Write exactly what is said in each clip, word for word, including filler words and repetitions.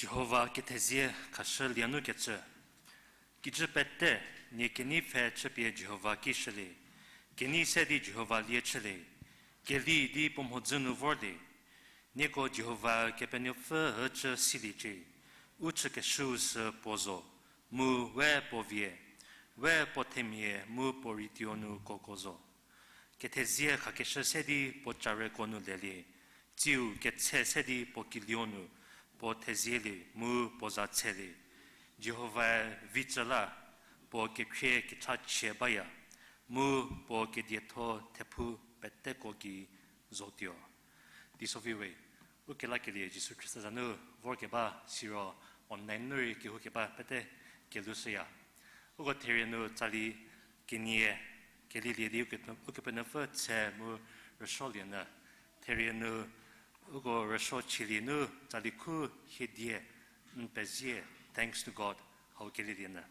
Jihova kethezie khashü lie nu kecü. Kijü pete, nie kenei pfhe chüpie Jihova ki shülie, kenei se di Jihova lie chülie, keli di puo mhodzü nu vorlie. Nieko Jihova Kepenuopfü ücü siliecie, u chükeshüu sü puo zo, mu we puo vie, we puo themia mu puo rituo nu koko zo. Kethezie khakeshü se di puo careko nu lelie, tsiu ketse se di puo kiliu nu puo thezielie mu puo za tshelie. Jihovae vitsü la, puo kekhrie kechachie baya, mu puo kedietho thephu peteko gei zotuo. Teisoviwe, u kelakelie Jisu Khrista za nu vorkeba siro online nu rei kehoukeba pete kelushüya. Uko therie nu tsali kenie kelilie di ukepe-, Ukepenuopfü tshe mu rüsuolie nyü. Therie nu uko rüsuo chülie nu tsali khu hiedie, N pezie, Thanks to God, hau kelilie nyü.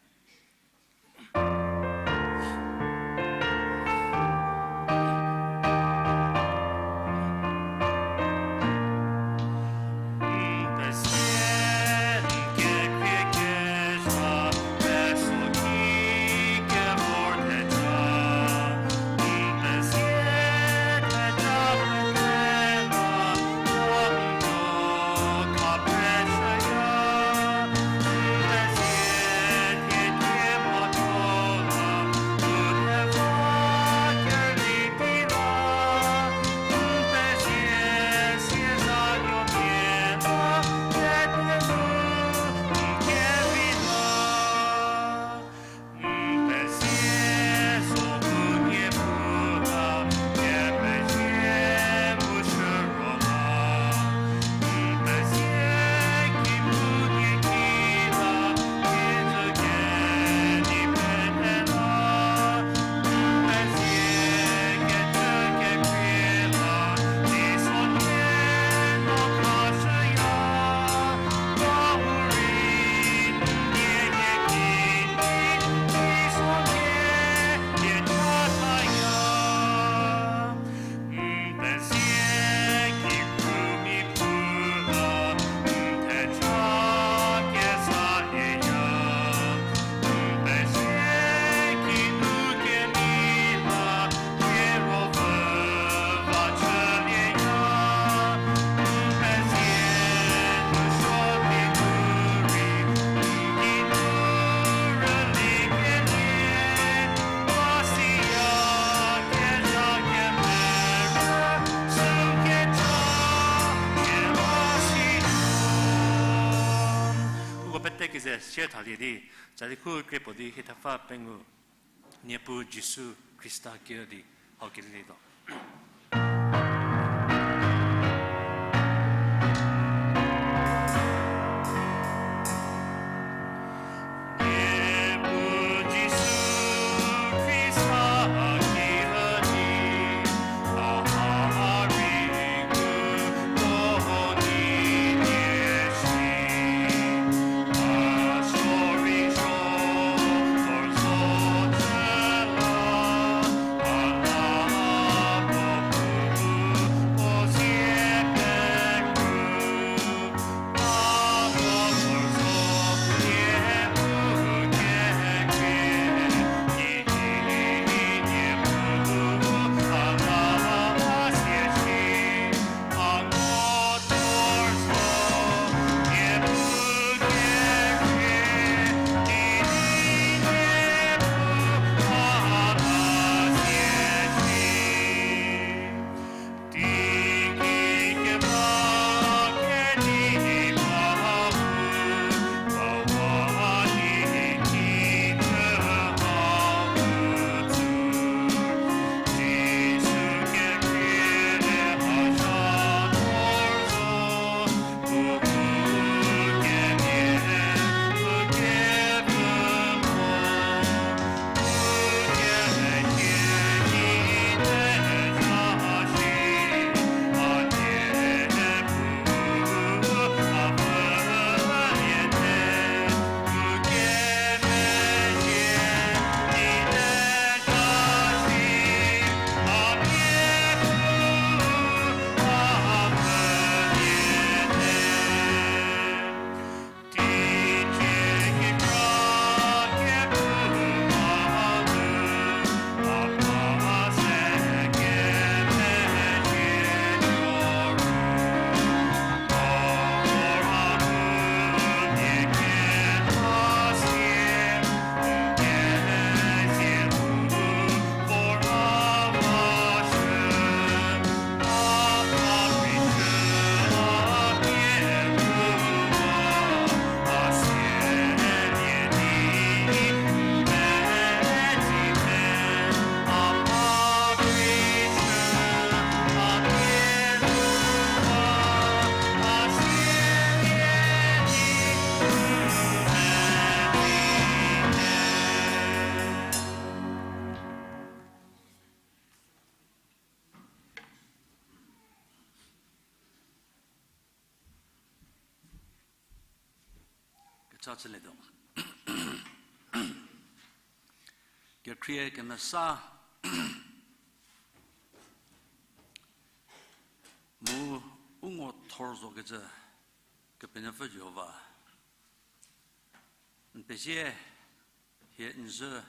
Uko pete keze sie thalie di, tsali khu krie puo di hie thepfü pengou, Niepuu Jisu Khrista ki di hau kelilietuo. Cha chülietuo. Kekhrie kemesa mu u ngo thor zokecü Kepenuopfü Jihova, n pezie hie n zhü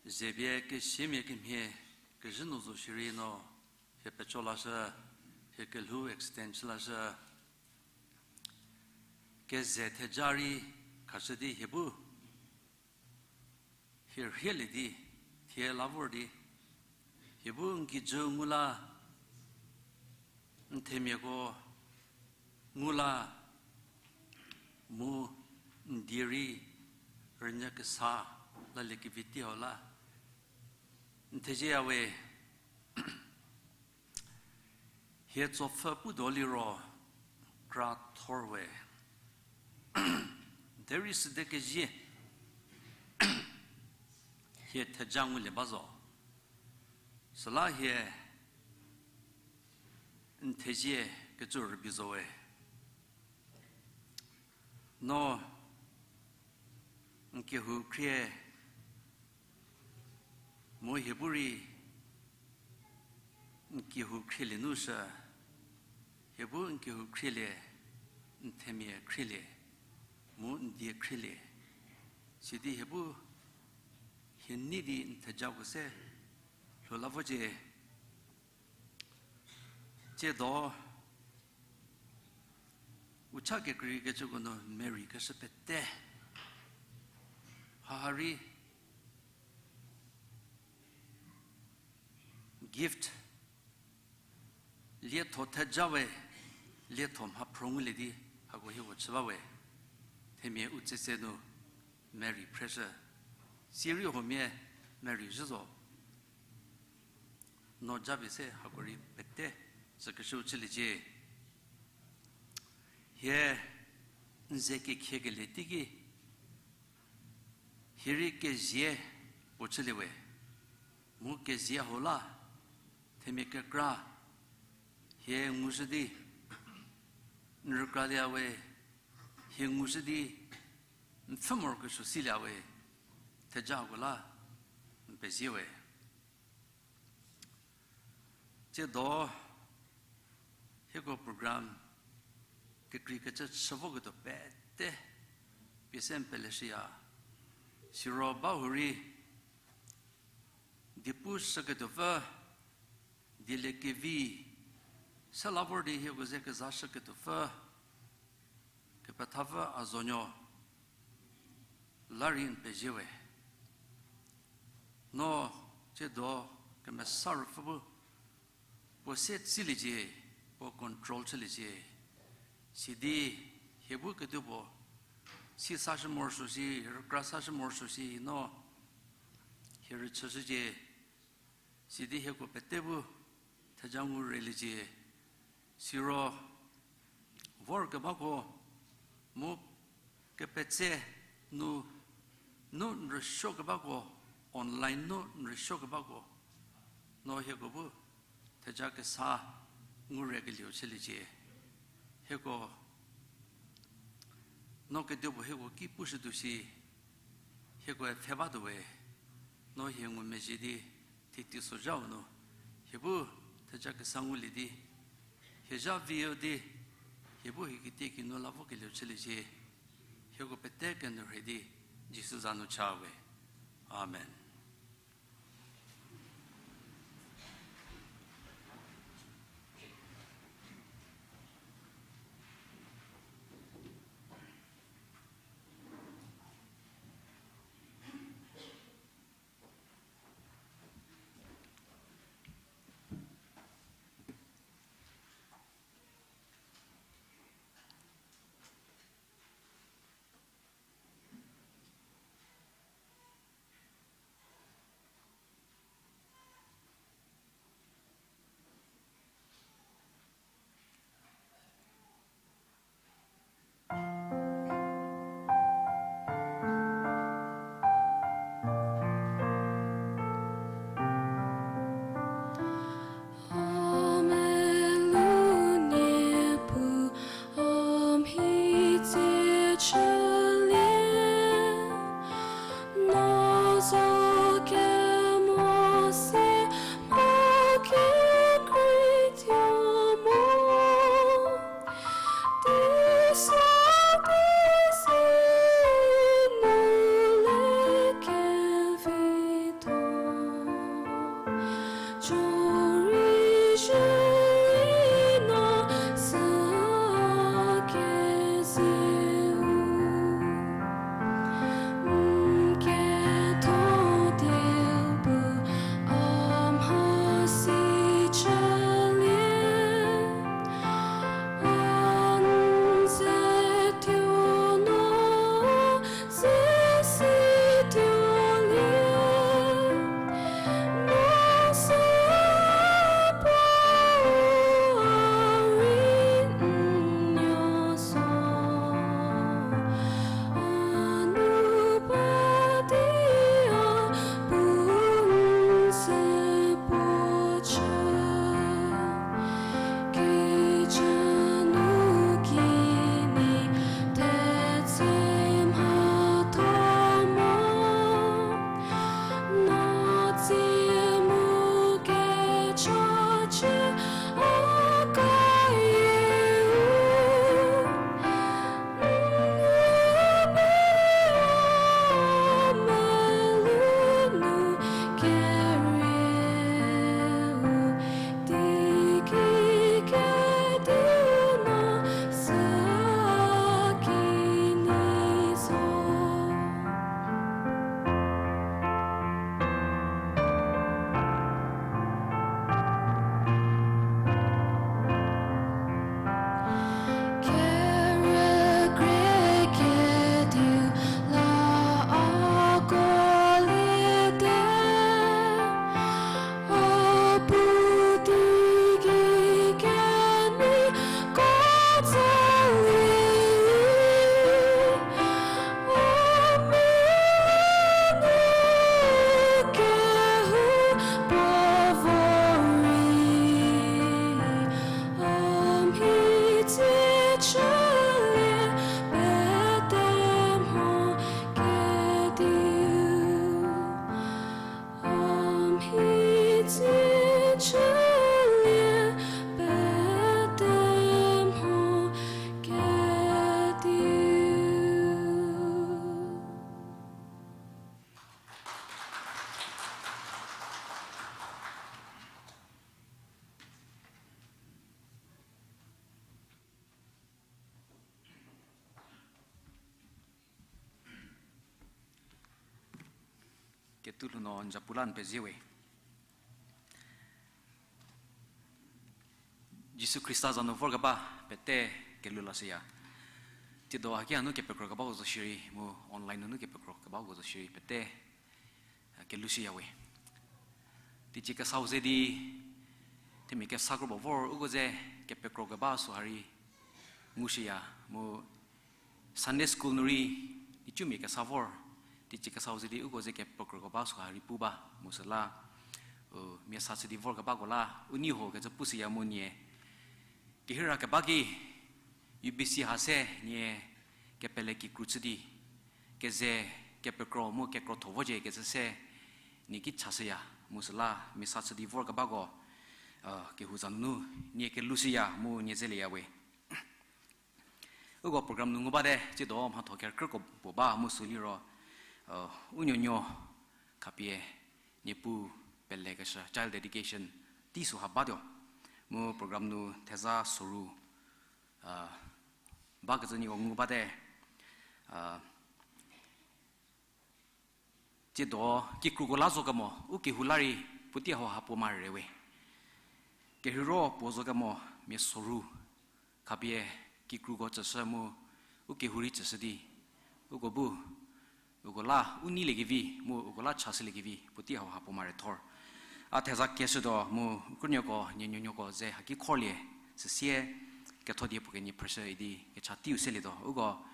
zepie kesiamia kemhie kezhü nu zo shierei no hie peco lashü, hie kelhou extend chü lashü. Keze theja rei khashü di hie bu hie rhielie di, thie la vor di, hie bu n kijü ngu la, n themiako ngu la, mu n die rei rünyü kesa lalie kevi tei hau la n thezieya we. Hie tsopfü pu do liro kra thor we. Derei süde kezie hie theja ngulie ba zo. Süla hie n thezie kecü rübei zo we. No n kehou khrie mu hie bu rei n kehou khrielie nu shü, hie bu n kehou khrielie, n themia khrielie, mu n die khrielie. Sidi hie bu hie nei di n thejako se lhou la vocie. Tsiedo u cha kekreikecüko nu merei keshü pete, haha rei gift, lietho theja we, lietho mhaphro ngulie di hako hieko chü ba we. Themia u tsetse nu merei phreshü, sirei huomia merei zhü zo. No japie se hako rei pete tsükeshüu chüliecie. Hie n ze kekhiekelie teiki hie rei kezie puo chülie we. Mu kezie hau la themia kekra hie ngushü di n rükralieya we, hie ngushü di n pfhü morokesuo silieya we, thejako la n pezie we. Tsiedo hieko program kekreikecü chü voketuo pete pie se n peleshüya. Siro ba hurei diepu shüketuopfü, dieliekevi se la vor di hieko ze kezashüketuopfü, kepethapfü Azonuo la rei n pezie we. No tsiedo Kemesa Ruopfü bu puo se tsüliecie, puo control chüliecie. Sidi hie bu kedipuo si sashü morosuo shi, rükra sashü morosuo shi, no hie rüchüshücie. Sidi hieko pete bu theja ngu reliecie. Siro vorkebako mu kepetse nu, nu n rüsuokebako, online nu n rüsuokebako, no hieko bu theja kesa ngu rekelieu chüliecie. Hieko, no kedipuo hieko ki pushütuo shi, hiekoe pfhe batuo we, no hie ngumezhie di, thie teisozhau nu hie bu theja kesa ngulie di, hie zha viu di, hie bu hie kitiekinu la vokelieu chüliecie. Hieko pete kenyü rhei di Jisu za nu cha we. Amen. Tulhou no n zapu la n pezie we. Jisu Khrista za nu vorkeba pete kelhou lashüya. Tsiedo haki hanu kepekrokebako zo shierei, mu online nunu kepekrokebako zo shierei pete, a, kelhou shüya we. Teicie kesau ze di, themia kesa kro ba vor, uko ze kepekrokeba süha rei ngushüya, mu Sunday school nu rei, icumia kesa vor, teicie kesau ze di uko ze kepekrokeba süha rei pu ba, mu süla, u, mia sa chü di vorkebako la, u nei ho kecü pushüya mu nie, kehira keba ki, U B C ha se nie kepele kikru chü di, keze kepekro mu kekrotho vocie kecü se, nie ki chashüya, mu süla mia sa chü di vorkebako, a, kehou za nunu, nie kelhou shüya mu nie zelieya we. Uko program nu ngu bate, tsiedo mhatho kerükrüko puo ba mu sü liro, u nuonuo khapie Niepuu pelekeshü child dedication tei süha batuo. Mu program nu theza soru, a, bakecü nieko ngu bate, a, tsiedo kikruko la zo kemo, u kehou la rei puotei hauha puo mare we. Kerheiro puo zo kemo mia soru khapie kikruko tsüshü mu u kehou rei tsüshü di, uko bu, uko la u neiliekevi mu uko la chashüliekevi puotei hauha puo mare thor. A theza keshütuo mu u krünuoko, nie nuonuoko ze haki khorlie, süsie ketho die puo kenie phrüshü idi kecha teiu selietuo. Uko,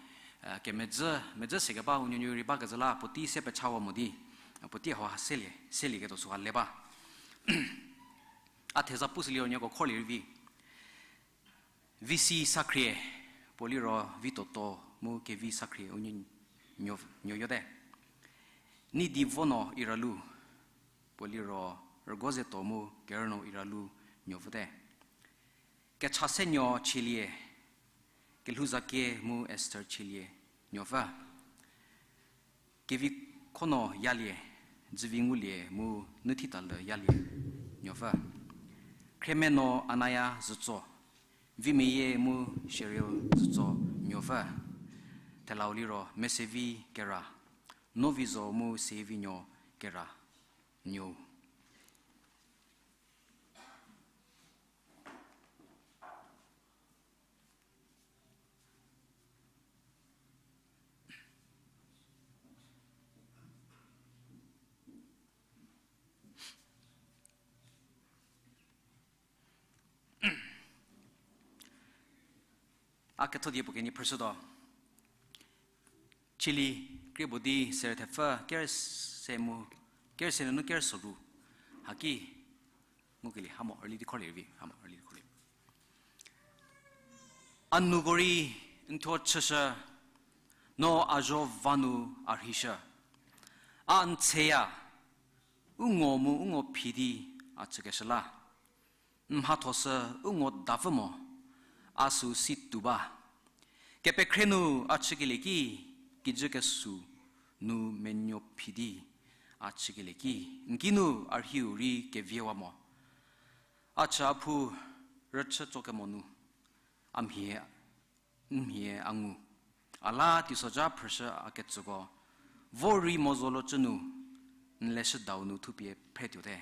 a, kemedzü, medzü sekeba u nuonuo rei bakecü la puotei se pechawa mo di, a, puotei hauha selie, selieketuo süha le ba. A theza pushüliro nieko khorlie rei vi. Visi Sakhrie, puo liro Vitoto mu Kevi Sakhrie u nuo, nuo, nuoyote. Nidi Vono Iralu, puo liro Rügozeto mu Kerüno Iralu nuo vote. Kechasenuo Chielie, Kelhouzakie mu Esther Chielie nuopfü. Kevikhono Yalie, Dzüvingulie mu Nüthitalie Yalie nuopfü. Khriemeno Anaya Zütso, Vimeyie mu Cheryl Zütso nuopfü. Thelau liro Mesevi Kera, Novizo mu Sevinuo Kera nuo. A ketho die puo kenie phrüshütuo. Chili, krie puo di sere thepfü, ker se mu, ker se nunu ker soru. Haki, ngukelie, hamo early di khorlie vi, hamo early di khorlie. A nuko rei n thuo chüshü, no a zho va nu a rheishü. A n theya, u ngo mu u ngo phi di a chükeshü la. N mhatho sü u ngo dapfü mo, a süu si tuo ba. Kepekhrie nu a chükelie ki, kijü kesuo nu menuo phi di a chükelie ki, n kinu a rhiu rei keviewa mo. A chü a phu rüchü tsokemo nu, a mhie n mhie a ngu. A la teisozha phrüshü a ketsüko, vo rei mo zolo cü nu, n leshüdau nu thupie phretuote.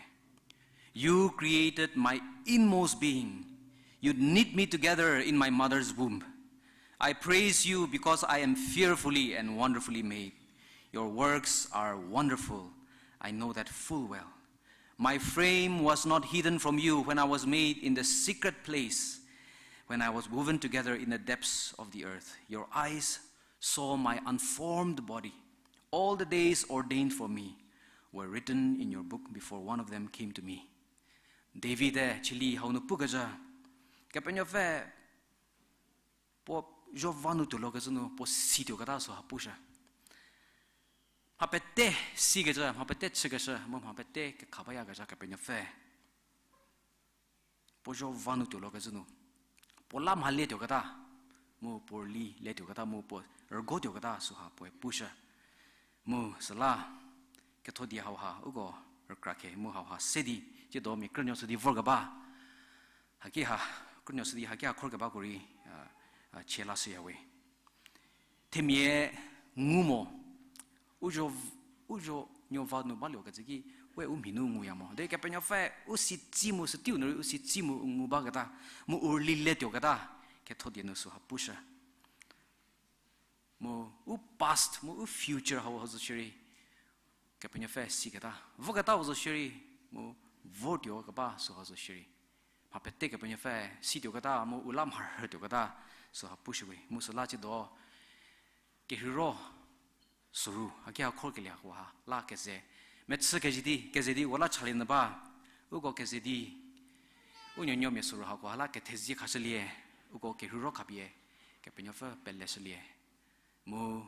You created my inmost being. You knit me together in my mother's womb. I praise you because I am fearfully and wonderfully made. Your works are wonderful. I know that full well. My frame was not hidden from you when I was made in the secret place, when I was woven together in the depths of the earth. Your eyes saw my unformed body. All the days ordained for me were written in your book before one of them came to me. David-e Chili hau nu pukezhü, Kepenuopfü puo zho va nu tuolokecü nu puo situoketa süha pushü. Mha pete sikecü, mha pete chükeshü, mu mha pete kekhabayakezha Kepenuopfü puo zho va nu tuolokecü nu, puo la mha letuoketa, mu puo rüli letuoketa, mu puo rügotuoketa süha puoe pushü. Mu süla, ketho die hauha uko rükrakhe mu hauha se di, tsiedo mia krünuo chü di vorkeba, haki ha, krünuo chü di haki ha khorkebako rei, a, a, chie lashüya we. Themia ngu mo, u zho, u zho Nuova nu balio kecü ki, we u mhi nu nguya mo. Derei Kepenuopfü u si tsi mu süteiu nu rei u si tsi mu u ngu baketa, mu u rüli le tuoketa, ketho die nu süha pushü. Mu u past, mu u future hau ha zo shierei, Kepenuopfü siketa. Voketa u zo shierei, mu vor tuo keba süha zo shierei. Mha pete Kepenuopfü si tuoketa, mu u la mharhü tuoketa, süha pushüwe. Mu süla tsiedo, kerheiro soru, haki ha khorkelie hakoha, la keze. Mechü keze di, keze di, u la chalie nyü ba, uko keze di, u nuonuo mia soru hakoha la kethezie khashülie, uko kerheiro khapie, Kepenuopfü peleshülie. Mu,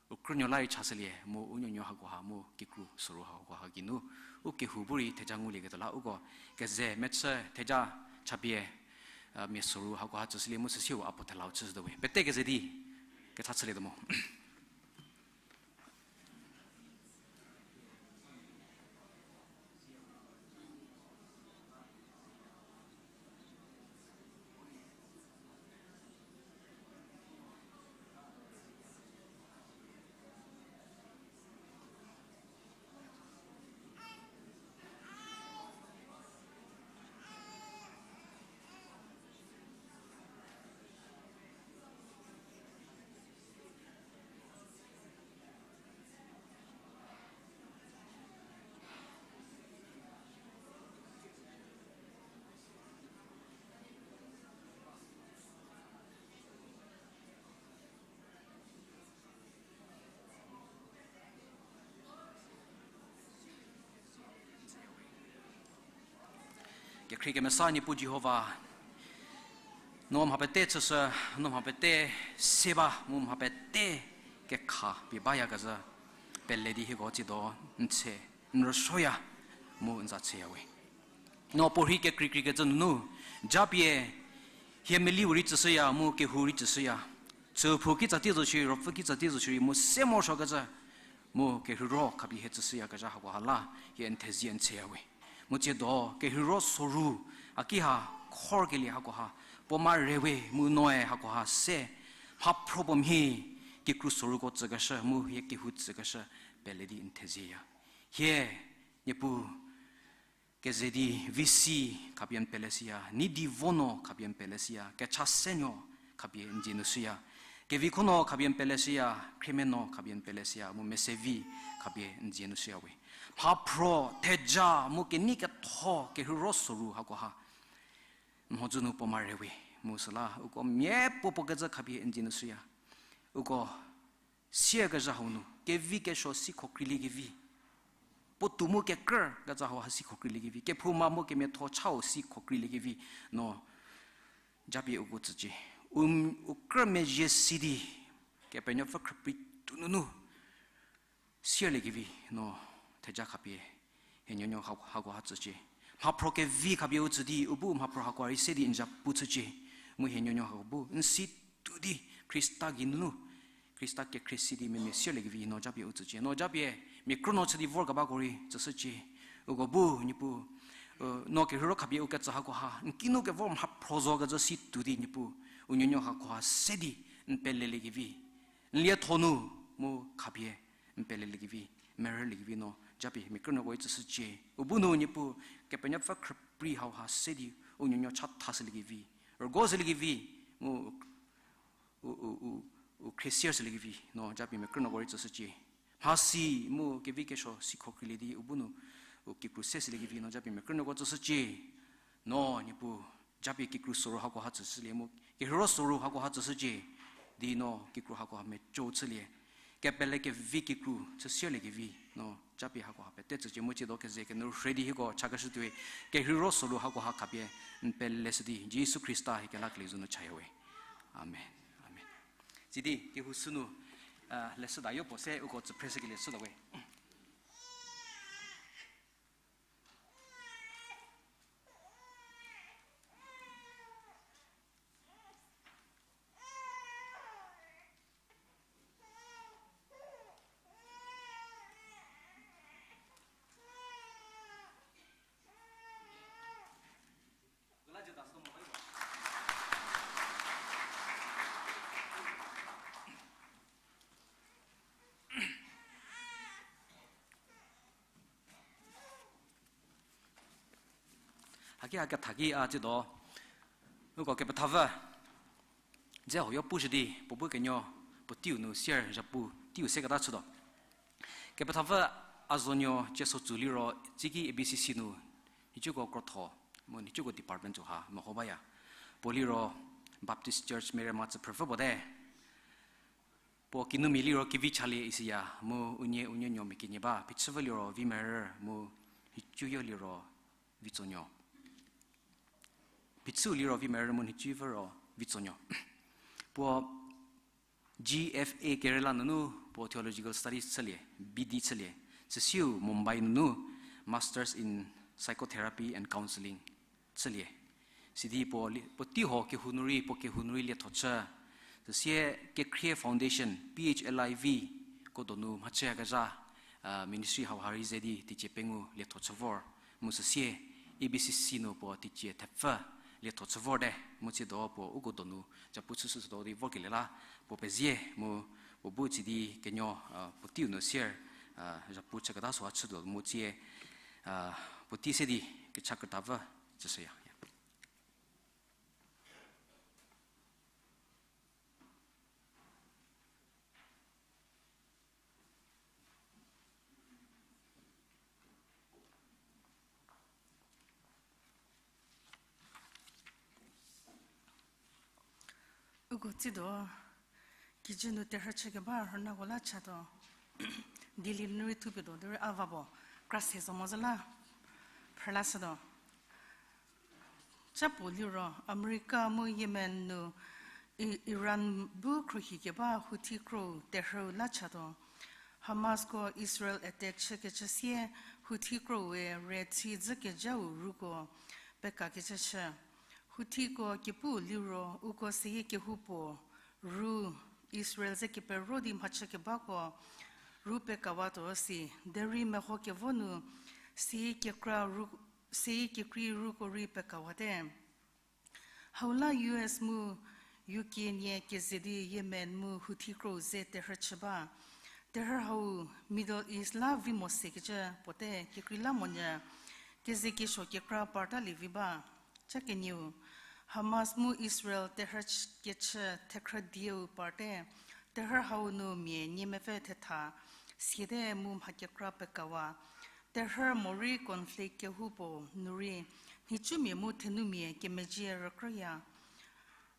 u krünuo la rei chashülie, mu u nuonuo hakoha, mu kikru soru hakoha geinu, u kehou bu rei theja ngulieketuo la, uko keze mechü theja chapie, mia soru hakoha tsüshülie mu süsiu apo thelau chüshütuo we. Pete keze di, kecha chülietuo mo. Kekhrie kemesa Niepuu Jihova, no mha pete chüshü, no mha pete se ba, mu mha pete kekha pie bayakezhü, pele di hieko tsiedo n tse, n rüsuoya, mu n za tseya we. No puorhi kekreikreikecü nunu, japie, hie meliu rei tsüshüya, mu kehou rei tsüshüya. Chüphou kitsatie zo shierei, ruopfü kitsatie zo shierei, mu se morosuokecü, mu kerheiro khapie hie tsüshüyakezha hakoha la, hie n thezie n tseya we. Mu tsiedo, kerheiro soru, haki ha, khorkelie hakoha, puo mare we, mu noe hakoha se, mhaphro puo mhie, kikru soruko tsükeshü, mu hie kehou tsükeshü, pele di n thezieya. Hie, Niepuu, keze di V C khapie n peleshüya, Nidi Vono khapie n peleshüya, Kecha Senuo khapie n dzie nu shüya, Kevi Khono khapie n peleshüya, Khriemeno khapie n peleshüya, mu Mesevi khapie n dzie nu shüya we. Mhaphro, theja, mu kenei ketho, kerheiro soru hakoha. Mhodzü nu puo mare we, mu süla, uko miapuo puo kecü khapie n dzie nu shüya. Uko, siakezha hau nu, kevi kesuo si khokrilie kevi. Puotou mu kekrü kecü hau ha si khokrilie kevi. Kephouma mu kemiatho chau si khokrilie kevi. No, japie uko tsücie. U, u krü mezhie si di, Kepenuopfü khrüprei tou nunu. Sierlie kevi, no, theja khapie. Hie nuonuo ha, hakoha tsücie. Mhaphro kevi khapie u tsü di, u bu mhaphro hakoha rei se di n za pu chücie. Mu hie nuonuo hako bu, n si tou di, Khrista geinu. Khrista kekhrie si di mia mia sierlie kevi, no japie u tsücie. No japie, mia krünuo chü di vorkebako rei tsüshücie. Uko bu, Niepuu, no kerheiro khapie u ketsü hakoha, n kinu kevor mhaphro zo kecü si tou di Niepuu, u nuonuo hakoha se di, n pelelie kevi. N lietho nu, mu khapie, n pelelie kevi, merülie kevi no, japie mia krünuoko rei tsüshücie. U bu nu Niepuu, Kepenuopfü khrüprei hauha se di, u nuonuo chathashülie kevi, rügoshülie kevi, mu u, u, u, u, u khriesier shülie kevi, no japie mia krünuoko rei tsüshücie. Mhasi mu kevi kesuo si khokrilie di u bu nu, u kikru se shülie kevi, no japie mia krünuoko tsüshücie. No, Niepuu, japie kikru soru hakoha tsüshülie mu, kerheiro soru hakoha tsüshücie, di no kikru hakoha meco chülie. Kepele kevi kikru chü sierlie kevi, no japie hakoha pete tsücie mu tsiedo keze kenu rhei di hieko chakeshü tuoi, kerheiro soru hakoha khapie n peleshü di, Jisu Khrista hie kelakelie zo nu chaya we. Amen. Amen. Sidi, kehou sünu, leshüda yopuo se uko tsüphreshükelie shüda we. Ki a ketha ki a tsiedo, uko kepethapfü dze huoyo pushü di, puo bu kenuo, puo teiu nu sier zhapu teiu seketa chütuo. Kepethapfü a zonuo Ciesotsü liro, tsiki A B C C nu, nhicuko krotho, mu nhicuko department tsu ha meho baya. Puo liro Baptist Church Merema tsüphrüpfü puo te. Puo kinumia liro Kevichalie isiya, mu unie unie nuomia kenie ba, phichüpfü liro Vimerü, mu nhicuyo liro Vitsonuo. Phichüu liro Vimerü mu nhicupfü ro Vitsonuo. Puo G F A Kerala nunu puo Theological Studies chülie, B D chülie. Süsiu Mumbai nunu Masters in Psychotherapy and Counselling chülie. Sidi puo li-, puotei huo kehou nu rei, puo kehou nu rei lietho chü. Süsie Kekhrie Foundation, P H L I V, ko donu mhachüyakezha, ministry hauha rei ze di teicie pengou lietho chü vor. Mu süsie A B C C nu puo teicie thepfü lietho chü vor te. Mu tsiedo puo uko donu zhapu chüshütuo di vorkelie la puo pezie mu puo bu tsidi kenuo, puoteiu nu sier, zhapu chüketa süha chütuo mu tsie, puotei se di kecha ketapfü chüshüya. Uko tsiedo, kijü nu terhü chükeba rünako la chatuo. Delhi nu rei thupie tuo, derei a va puo kra se zo mo zü la phrülashütuo. Ca puo liro, America mu Yemen nu I-, Iran bu khruohi keba Houthi krou terhüu la chatuo. Hamasko Israel attack chükecü sie Houthi krou-e rüthi dzükejau ruko pekakecü chü. Houthiko kepu liro uko seyie kehoupuo ru Israel ze kepero di mhachü kebako ru pekawatuo si, derei mehokevo nu seyie kekra ru, seyie kekrei ruko rei pekawate. Hau la U S mu U K nie keze di Yemen mu Houthi krou ze terhü chü ba. Terhü hau Middle East la vi mo sekecü puote kekreilamonyü keze kesuo kekra partalie vi ba. Ca kenieu, Hamas mu Israel terhü ch-, kechü thekhrü dieu parte, terhü hau nu mia nie mepfü thetha siate mu mha kekra pekawa. Terhü morei conflict kehoupuo nu rei nhicumia mu thenumia kemezhie rükrüya.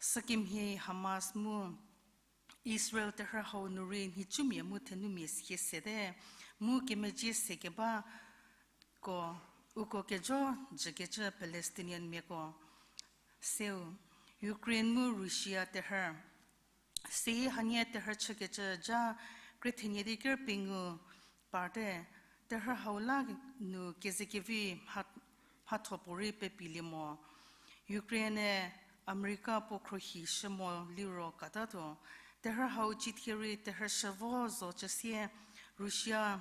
Sükemhie Hamas mu Israel terhü hau nu rei nhicumia mu thenumia sie sete mu kemezhie se kebako uko kejo jükecü Palestinian miako. Seu, Ukraine mu Russia terhü. Seyie hanie terhü chükecü ja krie thenie di ker pengou parte, terhü hau la nu kezekevi mha-, mhatho puorei pepilie mo. Ukraine-e America puo khruohi shü mo liro katatuo. Terhü hau cithie rei terhü shü vo zo cüsie Russia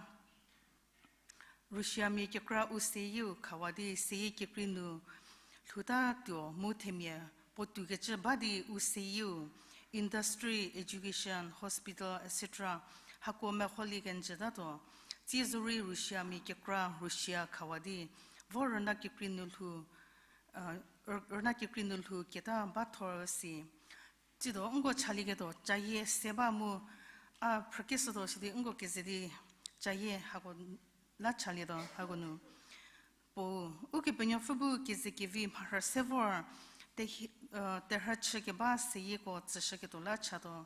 Russiamia kekra u seyieu khawa di seyie kekrei nu lhouta tuo mu themia puotoukecü ba di u seyieu, industry, education, hospital, et cetera hako meholie kenjütatuo. Tsie zorei Russiamia kekra Russia khawa di vo rüna kekrei nu lhou, rüna kekrei nu lhou keta ba thor si. Tsiedo nko chalieketuo cayie se ba mu, a phrükeshütuo sidi nko keze di cayie hako la chalietuo hako nu. Puo, Ukepenuopfü bu kezekevi mharhü se vor, terhü chü keba seyieko tsüshüketuo la chatuo.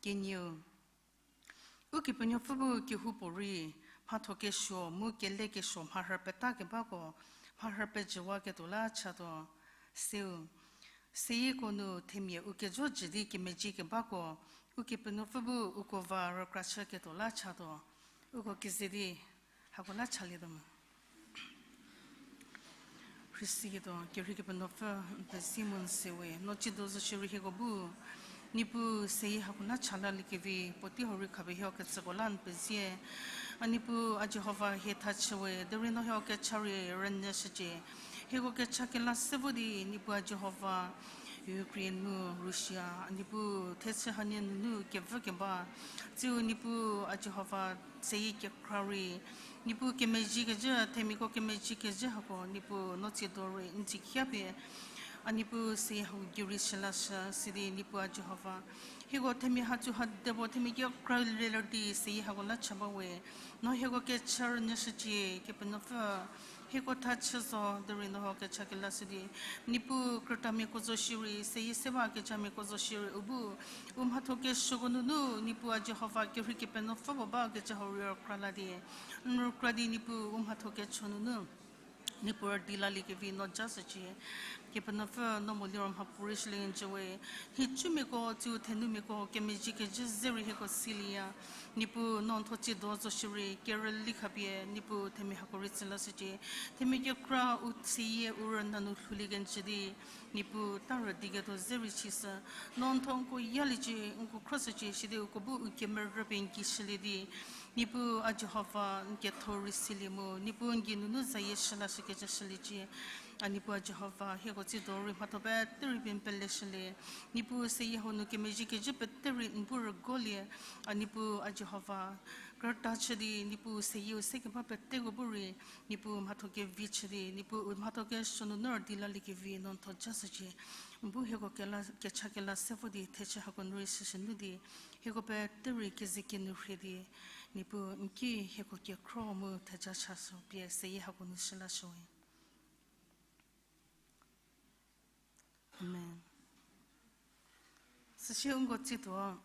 Kenieu, Ukepenuopfü bu kehoupuorei mhatho kesuo mu kele kesuo mharhü peta kebako mharhü pejüwaketuo la chatuo. Seu, seyieko nu themia u kejo jü di kemezhie kebako Ukepenuopfü bu uko va rükrachüketuo la chatuo. Uko keze di hako la chalietuo mu. Rhisiiketuo, kerhei Kepenuopfü, n pezie mu n sewe, no tsiedo zo shierei hieko bu, Niepuu seyie hako la chalalie kevi puotei hau rei khapie hieko ketsüko la n pezie. A Niepuu a Jihova hie tha chüwe, derei no hieko kecha rei rünyüshücie. Hieko kecha kela se vo di Niepuu a Jihova, Ukraine mu Russia, a Niepuu thechü hanie nunu kevü keba, tsiu Niepuu a Jihova seyie kekra rei, Niepuu kemezhie kezhü, themiako kemezhie kezhü hako, Niepuu no tsiedo rei n tsikhia pie, a Niepuu seyie hau gei rei shülashü, sidi Niepuu a Jihova. Hieko themia hatsu ha debo themia kekra leler di seyie hako la cha ba we, no hieko kecha rünyüshücie, Kepenuopfü, hieko tha chü zo derei no ho kecha kelashü di. Niepuu krütamiako zo shierei, seyie se ba kechamiako zo shierei u bu, u mhatho kesuoko nunu, Niepuu a Jihova kerhei Kepenuopfü puo ba kecha hau rei rükra la di. N rükra di Niepuu u mhatho kecho nunu. Niepuu rüdi laliekevi no ja shücie. Kepenuopfü no mo liro mhapuorei shülie njü we. Nhicumiako, tsiu thenumiako, kemezhie kezhü ze rei hieko silieya. Niepuu no n tho tsiedo zo shierei, kerüli khapie, Niepuu themia hako rei tsü lashücie. Themia kekra u seyie u rüna nu lhoulie kenjü di, Niepuu ta rüdiketuo ze rei chishü. No n tho nko yaliecie, nko khroshücie, sidi uko bu u kemerü pie n ki shülie di. Niepuu a Jihova n ketho rei silie mu, Niepuu n gei nunu zayie shü lashükecü shüliecie. A Niepuu a Jihova, hieko tsiedo rei mhatho pete rei pie n peleshülie. Niepuu seyie hau nu kemezhie kezhü pete rei n bu rügolie. A Niepuu a Jihova, krüta chü di, Niepuu seyieu se keba peteko bu rei, Niepuu mhatho kevi chü di, Niepuu u mhatho kesuo nunu rüdi laliekevi no n tho ja shücie. N bu hieko kela, kecha kela se vo di, thechü hako nu rei shüshü nu di, hieko pete rei keze kinu rhie di, Niepuu n ki hieko kekhro mu theja chashü pie seyie hako nu shü lashüwe. Amen. Süsie nko tsietuo,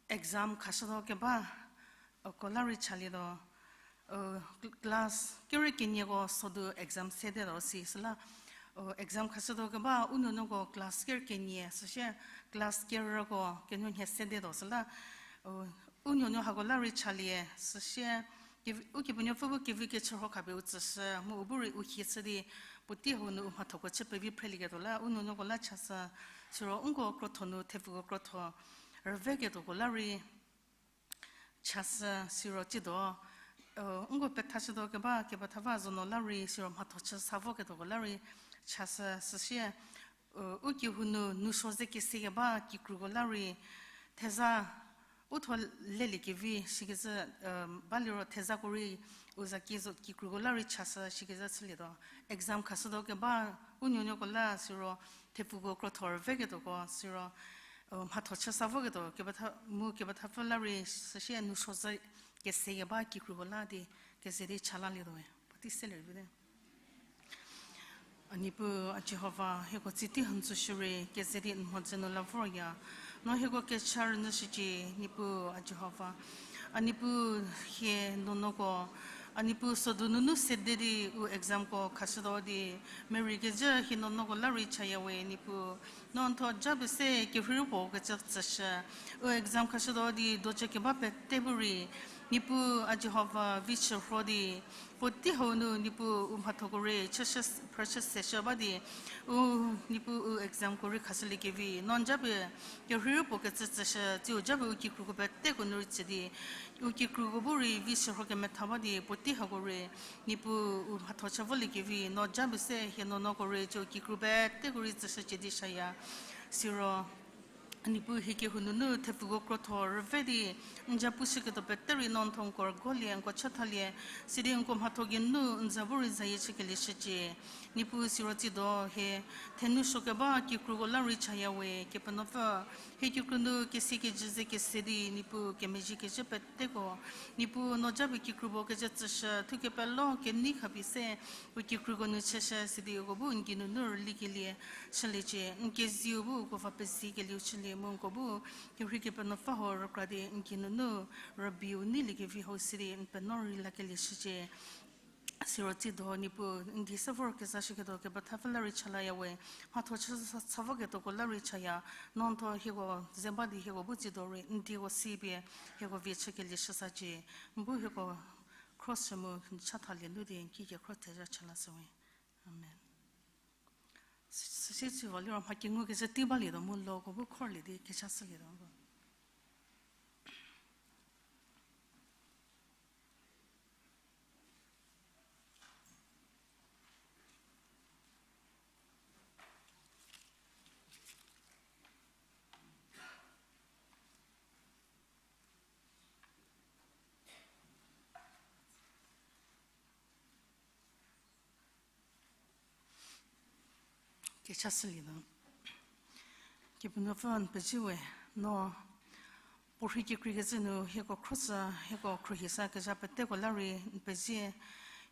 exam khashütuo keba, uko la rei chalietuo, class kere kenieko sodu exam sedetuo si süla, exam khashütuo keba u nuonuoko class kere kenie, süsie class kerüko kenuonhie sedetuo süla, u nuonuo hako la rei chalie, süsie, ukepenuopfü bu kevi kechürho khapie u tsüshü, mu u bu rei u hie chü di, puotei hau nu u mhathoko chü pevi phrelieketuo la, u nuonuoko la chashü, siro nko krotho nu thepfuko krotho, rüveketuoko la rei, chashü, siro tsiedo, nko pethashütuo keba, kepethava zono la rei, siro mhatho chü sa voketuoko la rei, chashü, süsie, u kehou nu, nu suo ze kese keba, kikruko la rei, theza, u tho leliekevi, sikecü, baliro thezako rei, u za ki zo, kikruko la rei chashü, sikecü chülietuo. Exam khashütuo keba, u nuonuoko la, siro, thepfuko krotho rüveketuoko, siro, mhatho chü sa voketuo, kepetha, mu kepethapfü la rei, süsie nu suo ze kese keba, kikruko la di, keze di cha lalietuoe. Puotei selie rei vite. A Niepuu a Jihova, hieko tsitei hantsu shürei, keze di n mhodzü nu la vorya. No hieko kecha rünyüshücie, Niepuu a Jihova. A Niepuu hie nuonuoko, a Niepuu sodu nunu sede di u examko khashütuo di, merei kezhü hie nuonuoko la rei chaya we, Niepuu. No n tho japie se kerheiu puo kecü tsüshü. U exam khashütuo di dojü keba pete bu rei, Niepuu a Jihova vi chürho di, puotei hau nu Niepuu u mhathoko rei chüshü, phrüshü seshü ba di, u Niepuu u examko rei khashüliekevi, no n japie kerheiu puo kecü tsüshü, tsiu japie u kikruko peteko nu rei tsü di, u kikruko bu rei vi chürho kemetha ba di, puotei hako rei, Niepuu u mhatho chü voliekevi, no japie se hie nuonuoko rei tsiu kikru peteko rei tsüshücie di shaya. Siro, Niepuu hie kehou nunu thepfuko krotho rüve di, n za pushüketuo pete rei no n tho nko rügolie, nko chathalie, sidi nko mhatho geinu n za bu rei zayie chükelie shücie. Niepuu siro tsiedo hie, thenu suo keba kikruko la rei chaya we, Kepenuopfü, hie kikru nu kese kejü ze kese di, Niepuu kemezhie kezhü peteko, Niepuu no japie kikru puo kecü tsüshü, thukepelo kenei khapie se, u kikruko nu chüshü, sidi uko bu n gei nunu rülikelie, chüliecie, n keziu bu uko va pezikelieu chülie, mu uko bu, kerhei Kepenuopfü hau rükra di, n gei nunu, rübeiu neiliekevi hau sidi, n penuo rei lakelie shücie. Siro tsiedo Niepuu, n di se vorkezashüketuo kepethapfü la rei chalaya we, mhatho chü sa, sa voketuoko la rei chaya, no n tho hieko ze ba di hieko bu tsiedo rei, n dieko si pie, hieko vie chükelie shüsacie, n bu hieko cross chü mu n chathalie nu di n ki kekhro thezha chü lashüwe. Amen. Süsie tsüva liro mha kengu kezhü tei balietuo mu loko bu khorlie di kecha shülietuo ko. Kecha sülie nu. Kepenuopfü n pezie we, no puorhi kekreikecü nu hieko khroshü, hieko khruohisa kezha peteko la rei n pezie,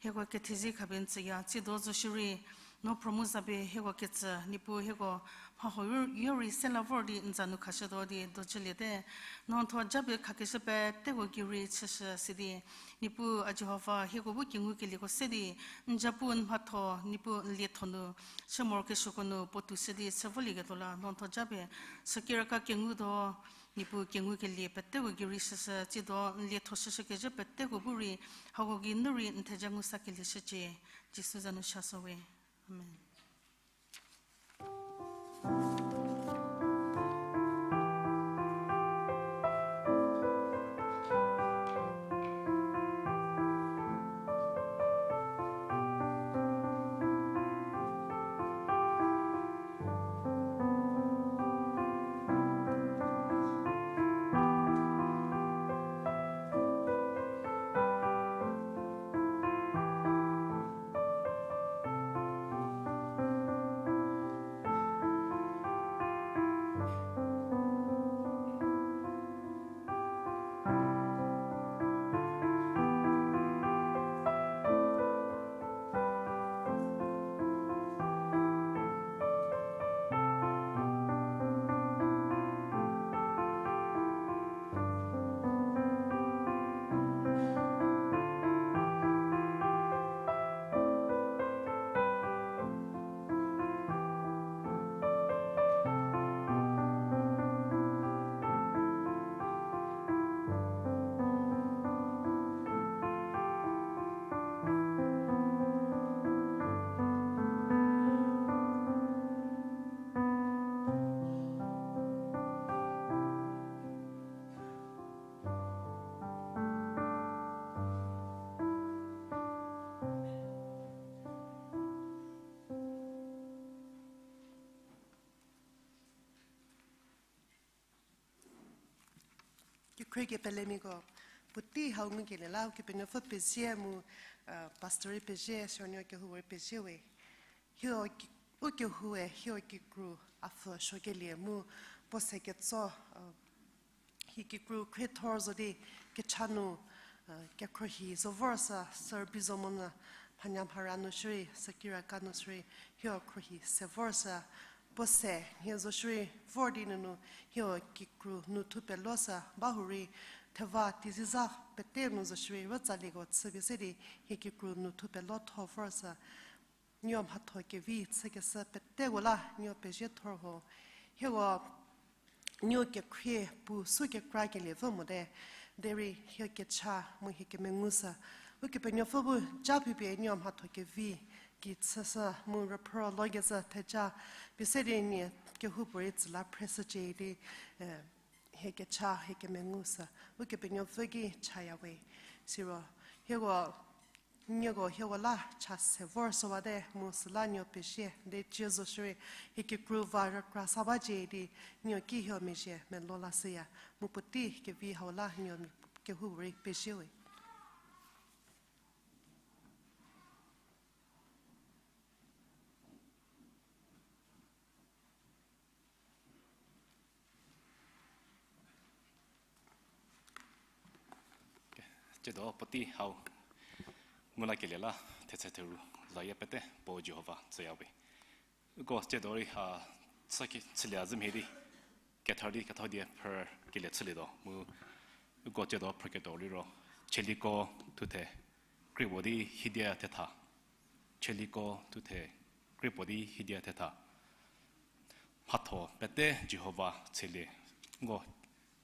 hieko kethezie khapie n tsüya, tsiedo zo shierei, no promo za pie hieko ketsü, Niepuu hieko mha huoyo rei se la vor di n za nu khashütuo di dojüliete, no n thuo japie khakeshü peteko gei rei chüshü sidi, Niepuu a Jihova hieko bu kengukelieko se di, n japu n mhatho, Niepuu n lietho nu, chü morokesuoko nu puotou shü di chü volieketuo la, no n thuo japie, sükiraka kengutuo, Niepuu kengukelie peteko gei rei chüshü, tsiedo n lietho chüshükezhü peteko bu rei, hako gei nu rei n theja ngu sakelie shücie, Jisu za nu chashü we. Amen. Kekhrie kepelemiako, puotei hau ngukelie la Ukepenuopfü pezie mu, pastor rei pezie, senior kehoupuorei pezie we. Hie u kehoue, hie kikru a pfü suokelie mu puo se ketso, hie kikru khriethor zo di kecha nu, kekhruohi zo vor sü, sürbi zo monyü, mhanya mhara nu shierei, sükiraka nu shierei, hie khruohi se vor sü, puo se hie zo shierei vor di nunu, hie kikru nu thu pelo sü, bahurei, theva teiziza pete nu zo shierei, rütsalieko chüpie se di, hie kikru nu thu pelo tho vor sü, nuo mhatho kevi chükeshü peteko la nuo pezie thor ho. Hieko nuo kekhrie pu sü kekra kelie vü mote, derei hie kecha mu hie kemengu sü, Ukepenuopfü bu ja phipie nuo mhatho kevi ki chüshü mu rüphrü lokezhü theja pie se di nie kehoupuorei tsü la phreshücie di, hie kecha hie kemengu sü, Ukepenuopfü ki chaya we. Siro, hieko, nieko hieko la cha se vor süwate mu süla nuo pezie di cie zo shierei, hie kikru va rükra sa bacie di, nuo ki hie mezhie melo lashüya, mu puotei kevi hau la nuo mia kehoupuorei pezie we. Tsiedo puotei hau ngu lakelie la, thetse theru, zayie pete puo Jihova tsüya we. Uko tsiedo rei ha, chülie zhü mhie di, ketha di ketho die phrükelie chülietuo mu, uko tsiedo phrüketuo liro, Tsaliko thuthe, kreipuo di hidia thetha. Tsaliko thuthe, kreipuo di hidia thetha. Mhatho pete Jihova tshelie, uko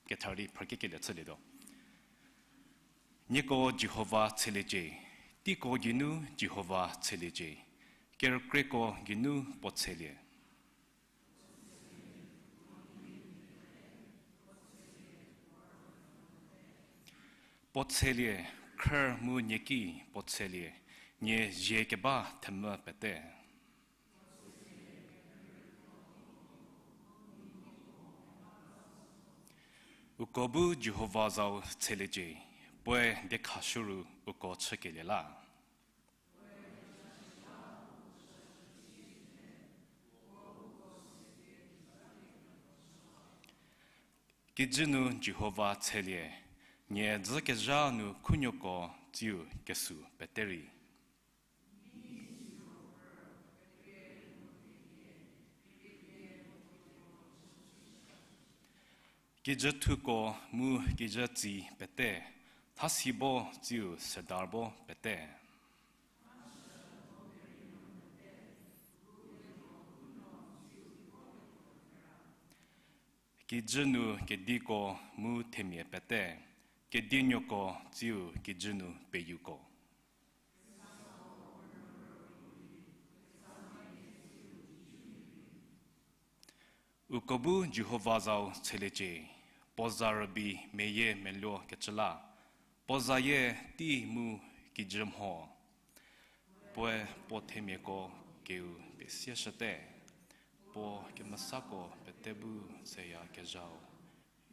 ketha di phrükekelie chülietuo. Nieko Jihova tsheliecie, teiko geinu Jihova tsheliecie, kerükrieko geinu puo tshelie. Puo tshelie, khrü mu nieki puo tshelie, nie zie keba themvü pete. Uko bu Jihova zau tsheliecie, puoe diekhashüru uko chükelie la. Kijü nu Jihova tshelie, nie dzükezha nu khunuoko tsiu kesü pete rei. Kijü thuko mu kijü tsi pete, thasi bo tsiu sedar bo pete. Kijü nu kediko mu themia pete, kedinuoko tsiu kijü nu peyuko. Uko bu Jihova zau tsheliecie, puo za rübei meyie meluo kecü la, puo zayie tei mu kijü mho. Puoe puo themiako keu pesieshüte, puo kemesako pete bu seyakezhau,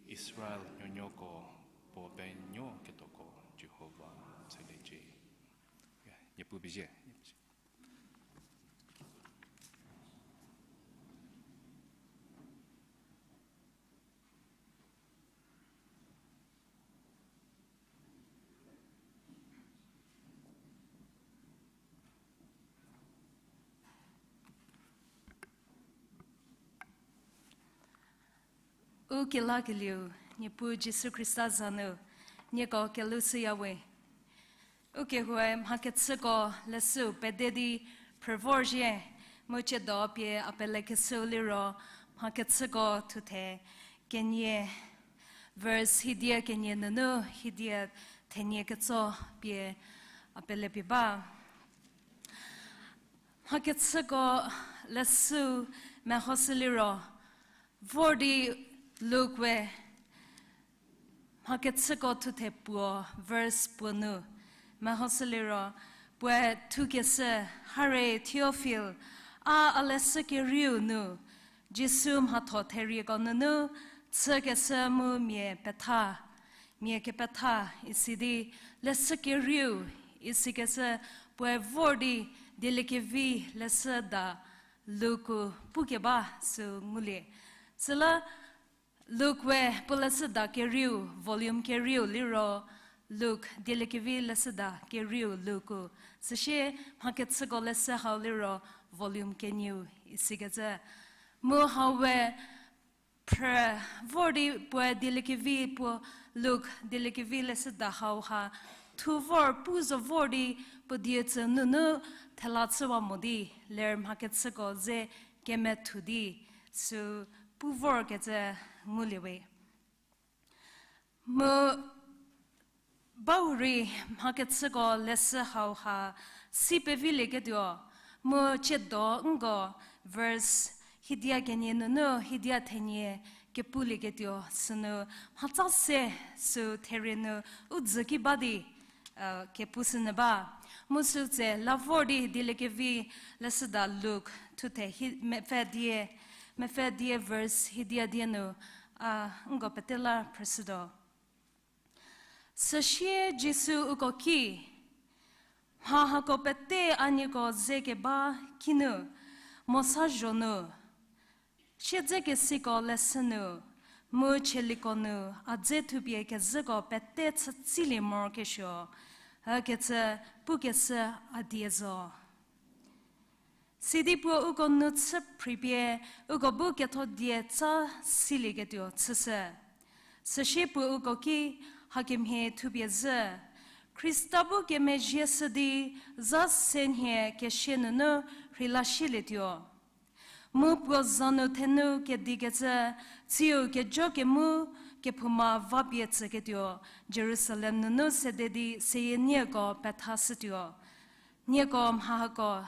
Israel nuonuoko puo penuoketuoko Jihova tsheliecie. Niepuu pezie. U kelakelieu, Niepuu Jisu Khrista za nu, nieko kelhou shüyawe. Ukehoue mhakechüko leshüu pede di phrü vorzhie, mu ciedo pie a pelekeshüu liro, mhakechüko thuthe kenie, verse hidia kenie nunu hidia thenie ketso pie a pelepie ba. Mhakechüko leshüu mehoshü liro, vor di Luk-e mhakechüko thuthe puo, verse puo nu mehoshü liro, puoe thukeshü, Hare Theophil, a a leshü kerieu nu Jisu mhatho therieko nunu chükeshü mu mia petha, mia kepetha isi di leshü kerieu isikecü puoe vor di dieliekevi leshüda Luk-u pukeba sü ngulie. Süla Luk-e puo leshüda kerieu, volume kerieu liro, Luk dieliekevi leshüda kerieu Luk-u. Süsie mhakechüko leshü hau liro, volume kenieu isikecü. Mu hau we phrü vor di puoe dieliekevi puo, Luk dieliekevi leshüda hau ha thu vor pu zo vor di puo die tsü nunu thela chüwa mo di, ler mhakechüko ze kemethu di, sü pu vorkecü ngulie we. Mu bau rei mhakechüko leshü hau ha si pevilieketuo, mu ciedo nko verse hidia kenie nunu hidia thenie kepulieketuo sünu mhatsa se sü therie nu u dzü ki ba di, kepushünyü ba. Mu sütse la vor di dieliekevi leshüda Luk thuthe hi, mepfü die, mepfü die verse hidia die nu, a, nko pete la phrüshütuo. Süsie Jisu uko ki, mha hako pete a nieko ze keba kinu, Mosa zho nu, siedzekesiko leshü nu, mu tsaliko nu, a dze thupie kezhüko pete chütsilie morokesuo, ükecü pukeshü a die zo. Sidi puo uko nu chü phripie, uko bu ketho die tsa silieketuo chüshü. Süsie puo uko ki, hakemhie thupie zhü, Khrista bu kemezhie shü di, za se nhie kesia nunu rheila shilietuo. Mu puo za nu thenu kedikecü, tsiu kejo kemu kephouma vapie tsüketuo, Jerusalem nunu sede di seyie nieko pethashütuo. Nieko mha hako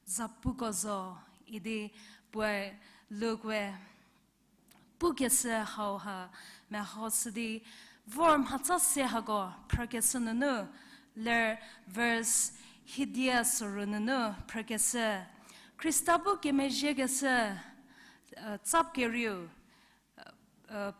zapuko zo, idi puoe Luk-e pukeshü hau ha mehoshü di vor mhatsa se hako phrükeshü nunu, ler verse hidia soru nunu phrükeshü. Khrista bu kemezhiekeshü, tsap kerieu,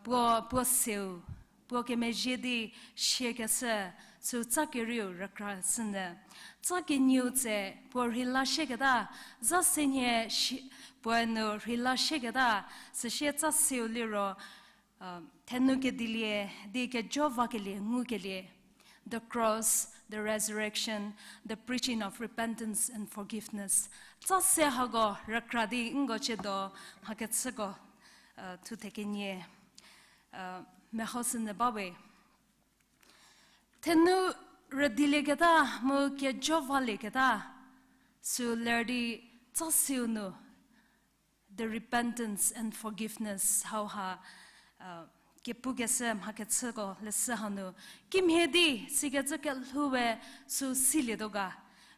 puo, puo seu, puo kemezhie di siakeshü, sü tsa kerieu rükrashünyü. Tsa kenieu tse puo rheila shieketa, za se nhie shi-, puoe nu rheila shieketa, süsie tsa seu liro, Thenu kedilie di kejo vakelie ngukelie, the cross, the resurrection, the preaching of repentance and forgiveness. Tsa se hako rükra di nko chiedo mhakechüko thu thekenie mehoshünyü ba we. Thenu rüdilieketa mu kejo valieketa sü ler di tsa seu nu the repentance and forgiveness hauha kepukeshü mhakechüko leshü hanu, kimhie di sikecü kelhou we sü silietuo ga,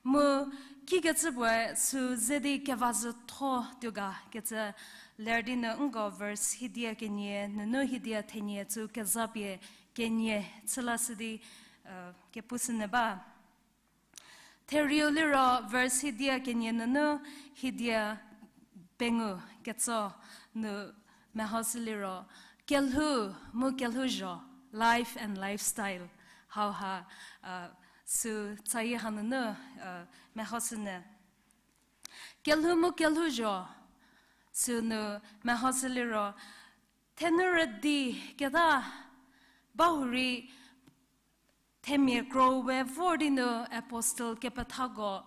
mu kikecü puoe sü ze di kevazhütho tuo ga kecü ler di nu nko verse hidia kenie nunu hidia thenie tsü kezapie kenie chülashü di kepushünyü ba. Therieu liro verse hidia kenie nunu hidia pengou ketso nu mehoshü liro, kelhou mu kelhouzho, life and lifestyle, hauha sü tsayie hanunu mehoshünyü. Kelhou mu kelhouzho sünu mehoshü liro, thenu rüdi keta bahurei themia kro we vor di nu apostle kepethako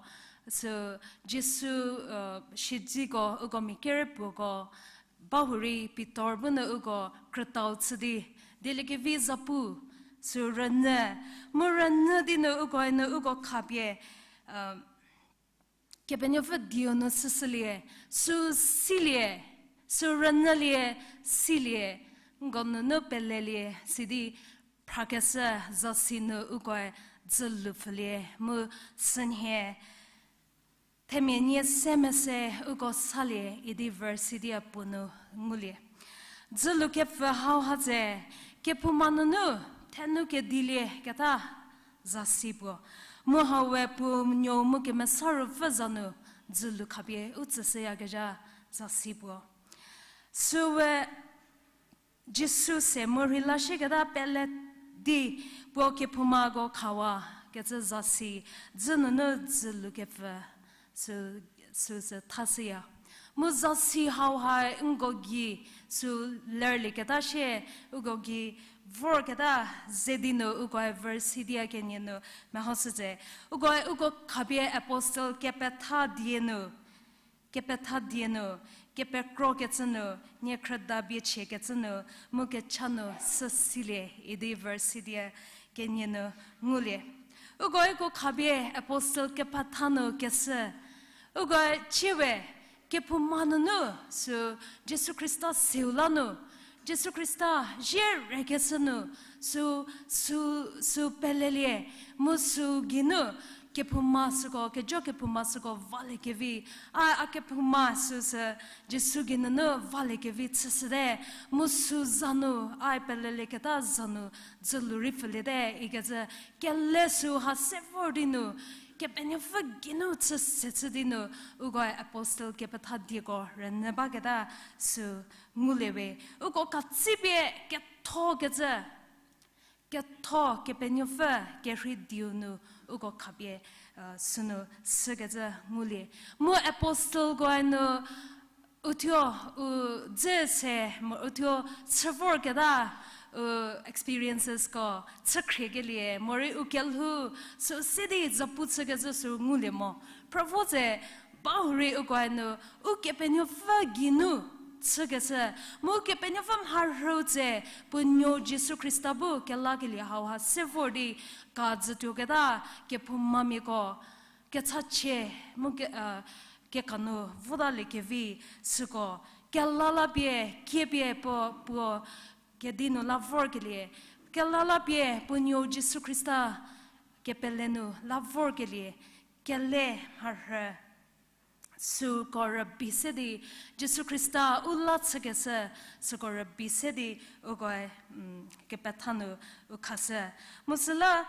sü Jisu siedziko uko mia kerepuoko bahurei Pitor bu nu uko krütau chü di dieliekevi zapu sü rünyü, mu rünyü di nu ukoe nu uko khapie Kepenuopfü dieu nu chüshülie, sü silie, sü rünyülie, silie, nko nunu pelelie sidi phrakeshü zasi nu ukoe dzülu pfülie mu sünhie themia nie se mese uko salie idi verse sidi a puo nu ngulie. Dzülu kepfü hau ha tse, kephouma nunu thenu kedilie keta zasi puo, mu hau we puo nuou mu Kemesa Ruopfü za nu dzülu khapie u tsüshüyakezha zasi puo. Süwe Jisu se mu rheila shieketa pele di puo kephoumako khawa kecü zasi dzü nunu dzülu kepfü sü, süsü thashüya. Mu zasi hau ha nko gei sü lerlieketa shie, uko gei vorketa ze di nu ukoe verse hidia kenie nu mehoshü tse, ukoe uko khapie apostle kepetha die nu kepetha die nu, kepekrokecü nu, niekhrüda bie chiekecü nu, mu kecha nu sü silie idi verse hidia kenie nu ngulie. Ukoe uko khapie apostle kepetha nu keshü, ukoe chiewe kephouma nunu sü Jisu Khrista seu la nu, Jisu Khrista zie rekeshü nu, sü, sü, sü pelelie, mu sü geinu kephouma süko, kejo kephouma süko valiekevi, a, a kephouma süsü Jisu geinunu valiekevi chüshüte, mu sü za nu, a pelelieketa za nu, dzülu rei pfüliete ikecü, kele sü ha se vor di nu, Kepenuopfü geinu chü se chü di nu, ukoe apostle kepetha dieko rünyü baketa sü ngulie we. Uko katsipie kethokecü, ketho Kepenuopfü kerhei dieu nu uko khapie sünu sükecü ngulie. Mu apostle koe nu uthuo, u dze se, mu uthuo chü vorketa, u experiencesko chükhriekelie, morei u kelhou, sü se di zapu chükecü sü ngulie mo. Phrüvo tse, bahurei ukoe nu, Ukepenuopfü geinu chükeshü, mu Ukepenuopfü mharhü tse, puo nuou Jisu Khrista bu kelakelie hauha se vor di, ka dzütuoketa, kephoumamiako, kechachie, mu ke, kekanu votaliekevi süko, kela la pie, kiepie puo, puo, kedi nu la vorkelie, kela la pie puo nuou Jisu Khrista kepele nu la vorkelie, kele mharhü süko rübei se di, Jisu Khrista u la chükeshü süko rübei se di, ukoe, kepetha nu u khashü. Mu süla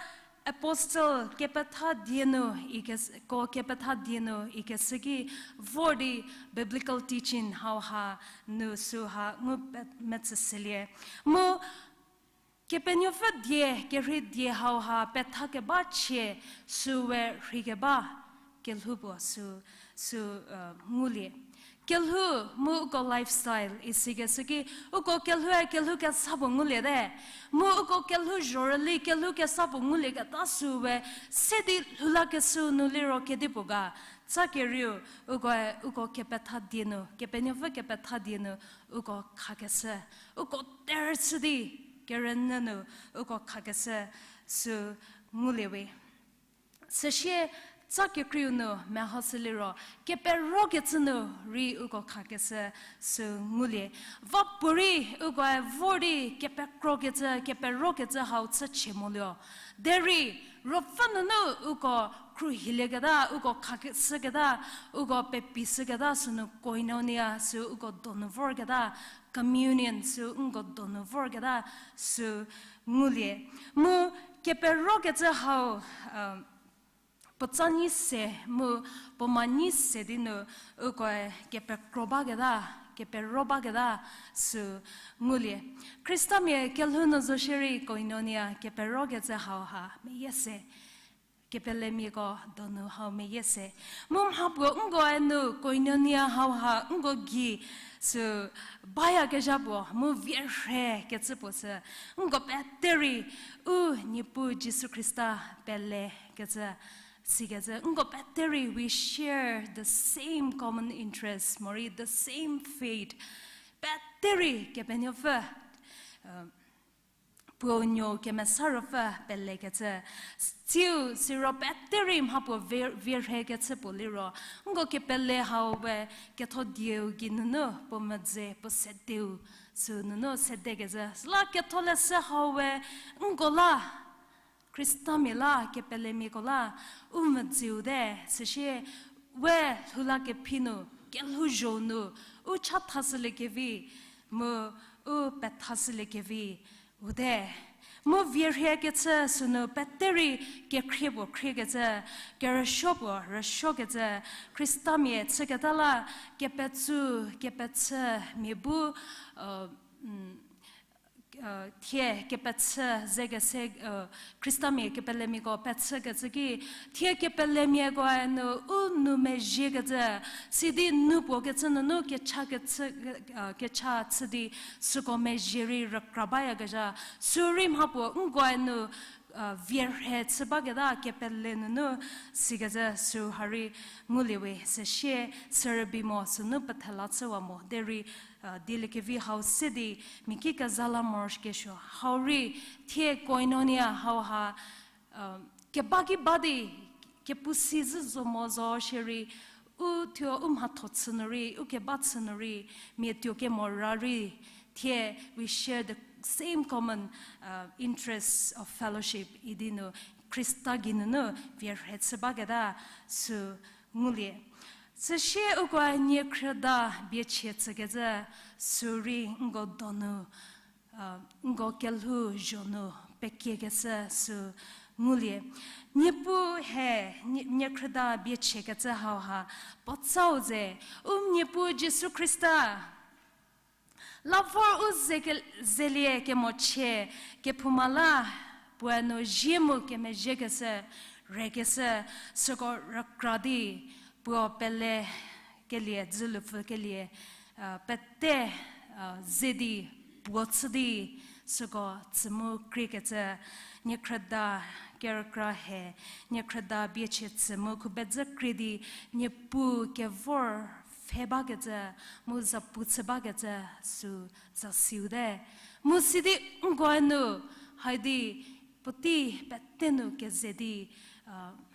apostle kepetha die nu ikes-, ko kepetha die nu ikeshü ki vor di biblical teaching hauha nu süha ngu pe-, metsüshülie. Mu Kepenuopfü die, kerhei die hauha pethakeba chie süwe rheikeba kelhou puo sü, sü, ngulie. kelhou mu uko lifestyle isikeshü ki, uko kelhoue kelhou kesa puo nguliete. Mu uko kelhou zhorüli kelhou kesa puo ngulieketa süu we, se di lhoulakeshüu nu liro kedipuo ga, tsa kerieu, ukoe uko kepetha die nu, Kepenuopfü kepetha die nu, uko khakeshü, uko terüchü di, kerünyü nu, uko khakeshü, süu ngulie we. Süsie tsa kekreiu nu mehoshü liro, keperokecü nu rei uko khakeshü süu ngulie. Vapuorei ukoe vor di kepekrokecü, keperokecü hau chüchie moluo. Derei, Ruopfü nunu uko khruohilieketa, uko khakeshüketa, uko pepishüketa sünu koinonia süu uko donu vorketa, communion süu uko donu vorketa süu ngulie. Mu keperokecü hau, puotsa nyi se mu puo ma nyi se di nu ukoe kepekro baketa, kepero baketa süu ngulie. Khristamia kelhou nu zo shierei koinonia keperokecü hauha meyie se. Kepelemiako donu hau meyie se. Mu mhapuo nkoe nu koinonia hauha nko gei süu bayakezha puo mu vie rhekecü puo sü, nko peterei u Niepuu Jisu Khrista pelekecü, sikecü, nko peterei we share the same common interest, morei the same faith. Peterei Kepenuopfü, puo nuo Kemesa Ruopfü pelekecü. Tsiu siro peterei mhapuo vie, vie rhekecü puo liro, nko kepele hau we ketho dieu geinunu puo medzi puo sedeu süu nunu sedekecü. Süla ketholeshü hau we nko la, Khristamia la, kepelemiako la, u medziu te, süsie we lhoulakephi nu, kelhouzho nu, u chathashüliekevi, mu u pethashüliekevi, u te. Mu vie rhekecü sünu peterei kekhrie puo khriekecü, kerüsuo puo rüsuokecü, Khristamia chüketa la, kepetsü, kepechü, mia bu, thie kepechü zekese, Khristamia kepelemiako pechükecü ki, thie kepelemiakoe nu u nou mezhiekecü, sidi nou puo kecü nunu kecha kecü, kecha chü di süko mezhie rei rükra bayakezha, sürei mhapuo nkoe nu vie rhe chü baketa kepele nunu sikecü süu ha rei ngulie we. Süsie sürübei mo sünu pethela chüwa mo derei, dieliekevi hau se di mia ki keza la morokesuo hau rei thie koinonia hauha keba ki ba di, kepu si zhü zo mo zo shierei, u thuo u mhatho chü nu rei, u keba chü nu rei, mia tuo kemo ra rei, thie we share the same common interests of fellowship idi nu Khrista geinunu vie rhe chü baketa süu ngulie. Süsie ukoe niekhrüda biechie chükecü süu rei nko donu, nko kelhouzho nu pekiekeshü süu ngulie. Niepuu he, niekhrüda biechiekecü hauha puotsau ze, u Niepuu Jisu Khrista la vor u zelie kemochie kephouma la, puoe nu zie mu kemezhiekeshü, rekeshü, süko rükra di, puo pelekelie, dzülupfükelie, pete, ze di, puo chü di, süko tsü mu kriekecü, niekhrüda kerükra he, niekhrüda biechie tsü mu khubedzü krie di, Niepuu kevor pfhe bakecü, mu zapu chü bakecü süu zasiute. Mu sidi nkoe nu, haidi puotei pete nu keze di,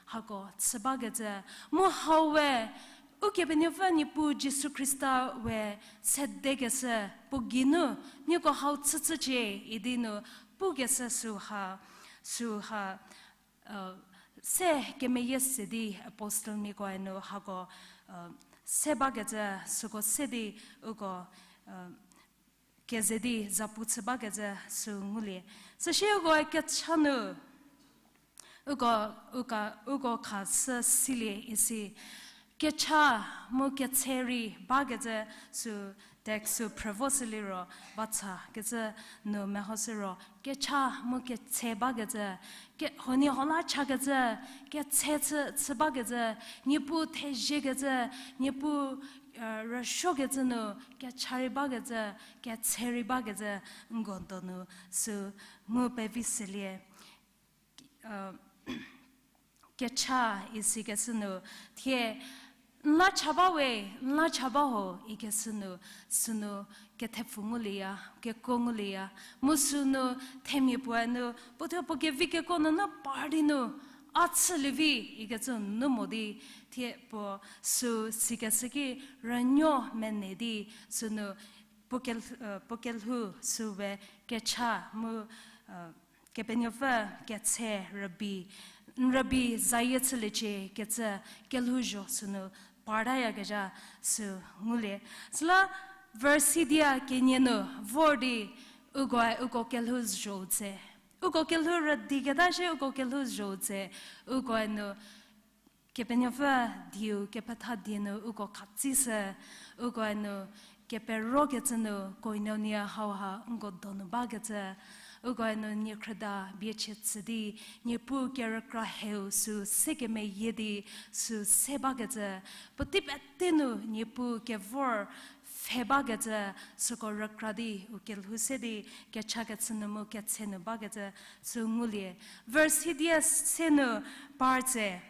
hako chü bakecü. Mu hau we, Ukepenuopfü Niepuu Jisu Khrista we sedekeshü, puo geinu, nieko hau chüchücie idi nu, pukeshü süha, süha, se kemeyie se di apostlemiakoe nu hako, se bakecü, süko se di, uko, keze di zapu chü bakecü süu ngulie. Süsie uko kecha nu, uko, uko, uko khashü silie isi. Kecha mu ketse rei bakecü süu text süu phrü vo süliro, bathakecü nu mehoshü ro. Kecha mu ketse bakecü, ke, huoniehuo la chakecü, ketse chü, chü bakecü, Niepuu theziekecü, Niepuu rüsuokecü nu, kecha rei bakecü, ketshe rei bakecü, nko donu, sü ngu pevi selie. Kecha isikeshü nu, thie, n la cha ba we, n la cha ba ho ikeshü nu, sünu kethepfu ngulieya, kekuo ngulieya, mu sünu themia puoe nu, puo thuo puo kevi kekuo nunu party nu, a chülie vi ikecü nu mo di, thie puo sü sikeshü ki rünuo mene di, sünu puo kelhou, puo kelhou süwe kecha mu, Kepenuopfü ketshe rübei, n rübei zayie chüliecie kecü kelhouzho sünu partayakezha sü ngulie. Süla verse hidia kenie nu vor di ukoe uko kelhouzho tse. Uko kelhou rüdiketa shie uko kelhouzho tse. Ukoe nu Kepenuopfü dieu kepetha die nu uko khatsishü, ukoe nu keperokecü nu koinonia hauha nko donu bakecü, ukoe nu niekhrüda biechie tsü di, Niepuu kerükra heu sü se kemeyie di, sü se bakecü, puotei pete nu Niepuu kevor pfhe bakecü, süko rükra di u kelhou se di, kechakechü nu mu ketshe nu bakecü, sü ngulie. Verse hidia se nu par tse.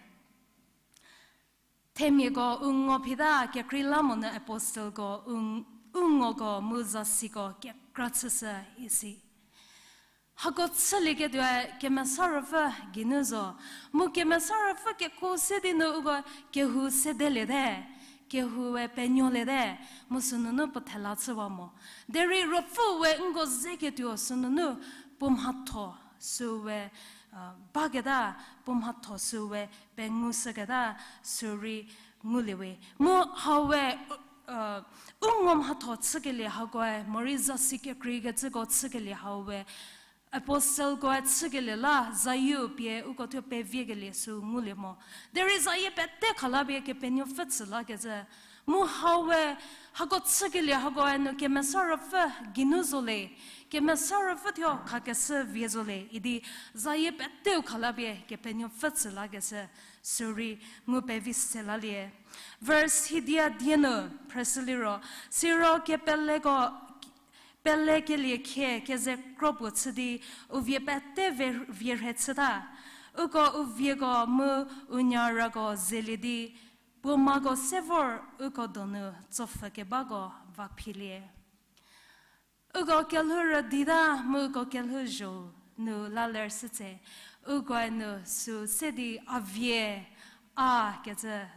Themiako u ngo phita kekreilamonyü apostleko u, u ngoko mu zasiko kekra chüshü isi. Hako chülieketuoe Kemesa Ruopfü geinu zo, mu Kemesa Ruopfü kekuo se di nu uko kehou sedeliete, kehoue penuoliete, mu sünunu puo thela chüwa mo. Derei Ruopfüe nko zeketuo sünunu puo mhatho süwe baketa, puo mhatho süwe pengushüketa sürei nguliewe. Mu haue, u ngo mhatho chükelie hakoe, morei zasi kekreikecüko chükelie haue, apostleko chükelie la zayieu pie uko thuo peviekelie sü ngulie mo. Derei zayie pete khalapie Kepenuopfü tsü lakecü. Mu haue, hako chükelie hakoe nu Kemesa Ruopfü geinu zo le, Kemesa Ruopfü thuo khakeshü vie zo le idi zayie peteu khalapie Kepenuopfü tsü lakeshü sürei ngu pevi se lalie. Verse hidia die nu phreshü liro, siro kepeleko, pelekelie khie keze kro puo chü di u vie pete vie, vie rhe chüta. Uko u vieko mu u nyarako zelie di, puo mako se vor uko donu tsopfhü kebako va philie. Uko kelhou rüdita mu uko kelhouzho nu la ler sitse, ukoe nu sü se di a vie, a kecü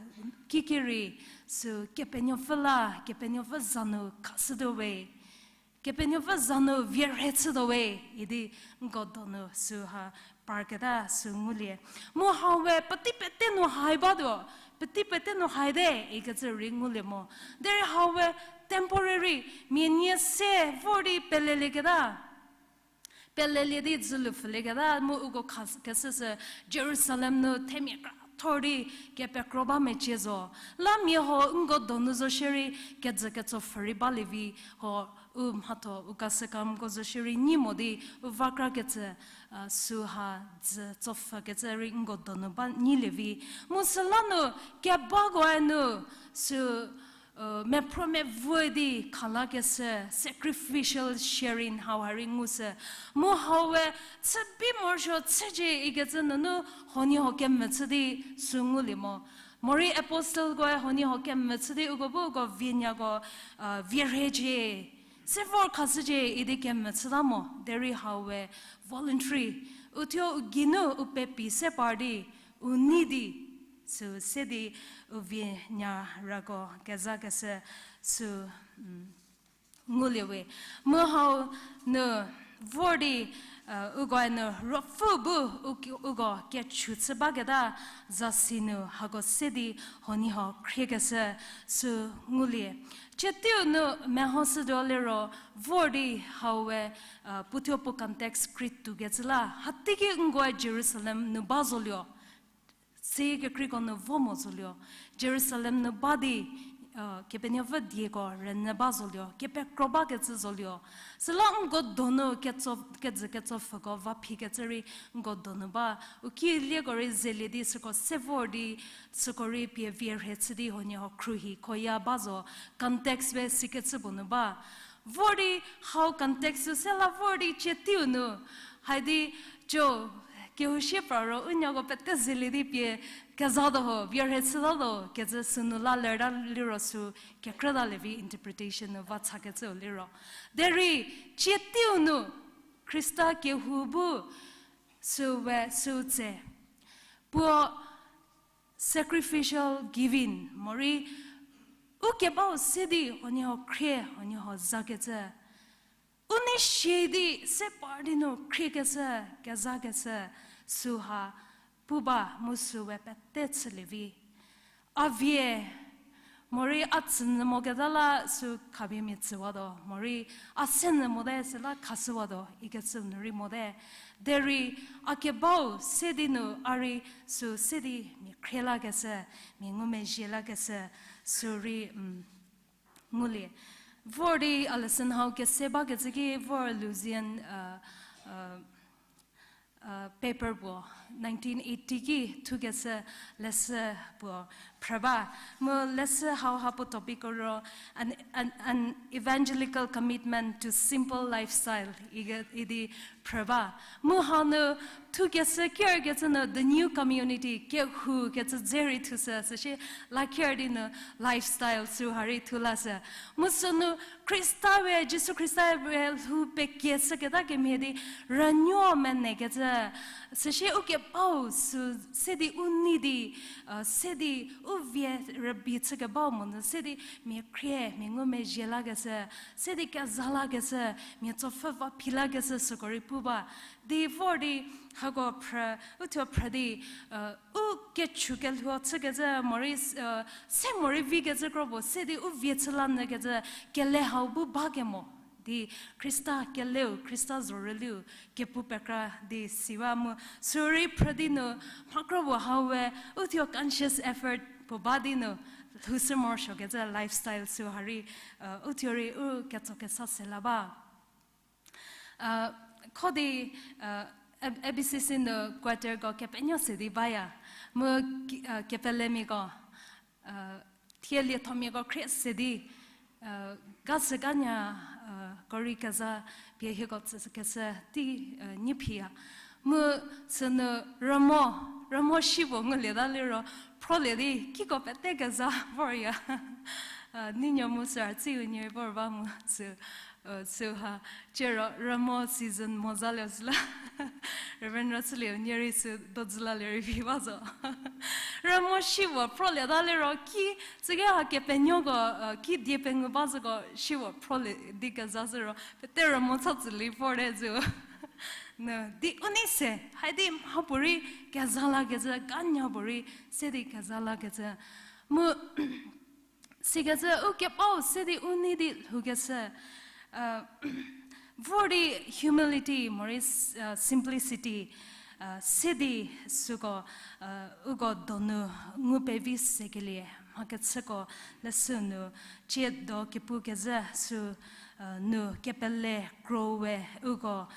kikirei sü Kepenuopfü la, Kepenuopfü za nu khashütuo we. Kepenuopfü za nu vie rhe chütuo we, idi nko donu süha parketa sü ngulie. Mu haue puotei pete nu hai batuo, puotei pete nu haite ikecü rei ngulie mo. Derei haue temporary, mia nie se vor di pelelieketa. Pelelie di dzülu pfülieketa mu uko khakeshü sü Jerusalem nu themia kra thor di kepekro ba mecie zo. La mia huo nko donu zo shierei kejü ketsopfhü rei balie vi ho u mhatho u kasükamko zo shierei nyi mo di u vakrakecü, süha dzü tsopfhükecü rei nko donu ba nyilie vi. Mu süla nu kebakoe nu sü mephromevü di khalakeshü sacrificial sharing hauha rei ngushü. Mu haue chübi morosuo chücie ikecü nunu huoniehuo kemvü chü di sü ngulie mo. Morei apostleko huoniehuo kemvü chü di uko bu uko vienyako, vie rhecie, se vor khashücie idi kemvü chüta mo. Derei haue voluntary, uthuo u geinu u pepi se par di, u nei di, sü se di u vienya rako kezakeshü sü ngulie we. Mu hau nu vor di, ukoe nu Ruopfü bu u, uko kechü chü baketa zasi nu hako se di huoniehuo khriekeshü sü ngulie. Chüteiu nu mehoshütuo liro vor di haue, puothuo puo context krei toukecü la, hateiki nkoe Jerusalem nu ba zolio. Sü kekreiko nu vo mo zolio, Jerusalem nu ba di, Kepenuopfü dieko rünyü ba zolio, kepekro bakecü zolio. Süla nko donu ketso, kejü ketsopfüko va phikecü rei nko donu ba. U ki lieko rei zelie di süko se vor di, süko rei pie vie rhe chü di huoniehuo khruohi khoya ba zo, context we sikecü puo nu ba. Vor di hau context sü se la vor di cie teiu nu, haidi, co, kehou sie pra ro u nyako pete zelie di pie kezatuo ho, vie rhe chütatuo kecü sünu la lerta liro sü kekrütalie vi interpretation nu va chakecüu liro. Derei cie teiu nu Khrista kehou bu sü we sü tse. Puo sacrificial giving, morei u kebau se di huoniehuo khrie, huoniehuo zakecü. U nei sie di se par di nu khriekeshü, kezakeshü, süha pu ba mu sü we pete chülie vi. A vie, morei a tsünyü moketa la sü khapie mia tsüwatuo, morei a senyü mote süla khashüwatuo ikecü nu rei mote. Derei a kebau se di nu a rei sü se di mia khrie lakeshü, mia ngumezhie lakeshü, sü rei, ngulie. Vor di a lesson hau kese bakecü ki vor Louisian, paper puo nineteen eighty ki thukeshü leshü puo phrü ba. Mu leshü hauha puo topic ro an, an, an evangelical commitment to simple lifestyle idi phrü ba. Mu hanu thukeshü kerkecü nu the new community kehou kecü dze rei thushü, süsie la ker di nu lifestyle sü ha rei thu lashü. Mu sünu Khrista we, Jisu Khrista we lhou pekieshüketa kemhie di rünuo menekecü, süsie u kebau sü se di u nei di, se di u vie rübei chükebau monyü se di mia khrie, mia ngumezhie lakeshü, se di keza lakeshü, mia tsopfü va phi lakeshü süko rei pu ba. Di vor di hako phrü, uthuo phrü di, u kechu kelhuo chükecü morei, se morei vikecü kro puo se di u vie chü la nyükecü kele hau bu bakemo. Di Khrista keleu, Khrista zhorüliu kepu pekra di siwa mu sü rei phrü di nu mha kro puo hau we uthuo conscious effort puo ba di nu lhoushü morosuokecü lifestyle sü ha rei, uthuo rei u ketso kesa se la ba. Kho di, A B C C nu quarterko kepenuo se di baya. Mu kepelemiako, thie liethomiako khrie se di, ga sü ga nya, ko rei keza pie hieko tsükeshü tei, nyi phiya. Mu sünu rümo, rümo shi puo ngulieta liro, phrolie di kiko pete keza vorya. Nuonuo mu sü a tsiu nie rei vor ba mu sü, süha, ciro rümo season mo zalie süla Reverend Rachülie unie rei sü dozü lalie rei vi ba zo. Rümo shi puo phrolieta liro ki, süki ha kepenuoko, ki die pengou ba züko shi puo phrolie di keza zhü ro pete rümo tsa tsülie vorte zü. Nu di u nei se, haidi mha puorei keza lakecü, kanya puorei se di keza lakecü. Mu sikecü u kebau se di u nei di lhoukeshü, vor di humility morei, simplicity, se di süko, uko donu ngu pevi sekelie mhakechüko leshü nu, ciedo kepu kezhü sü, nu kepele kro we uko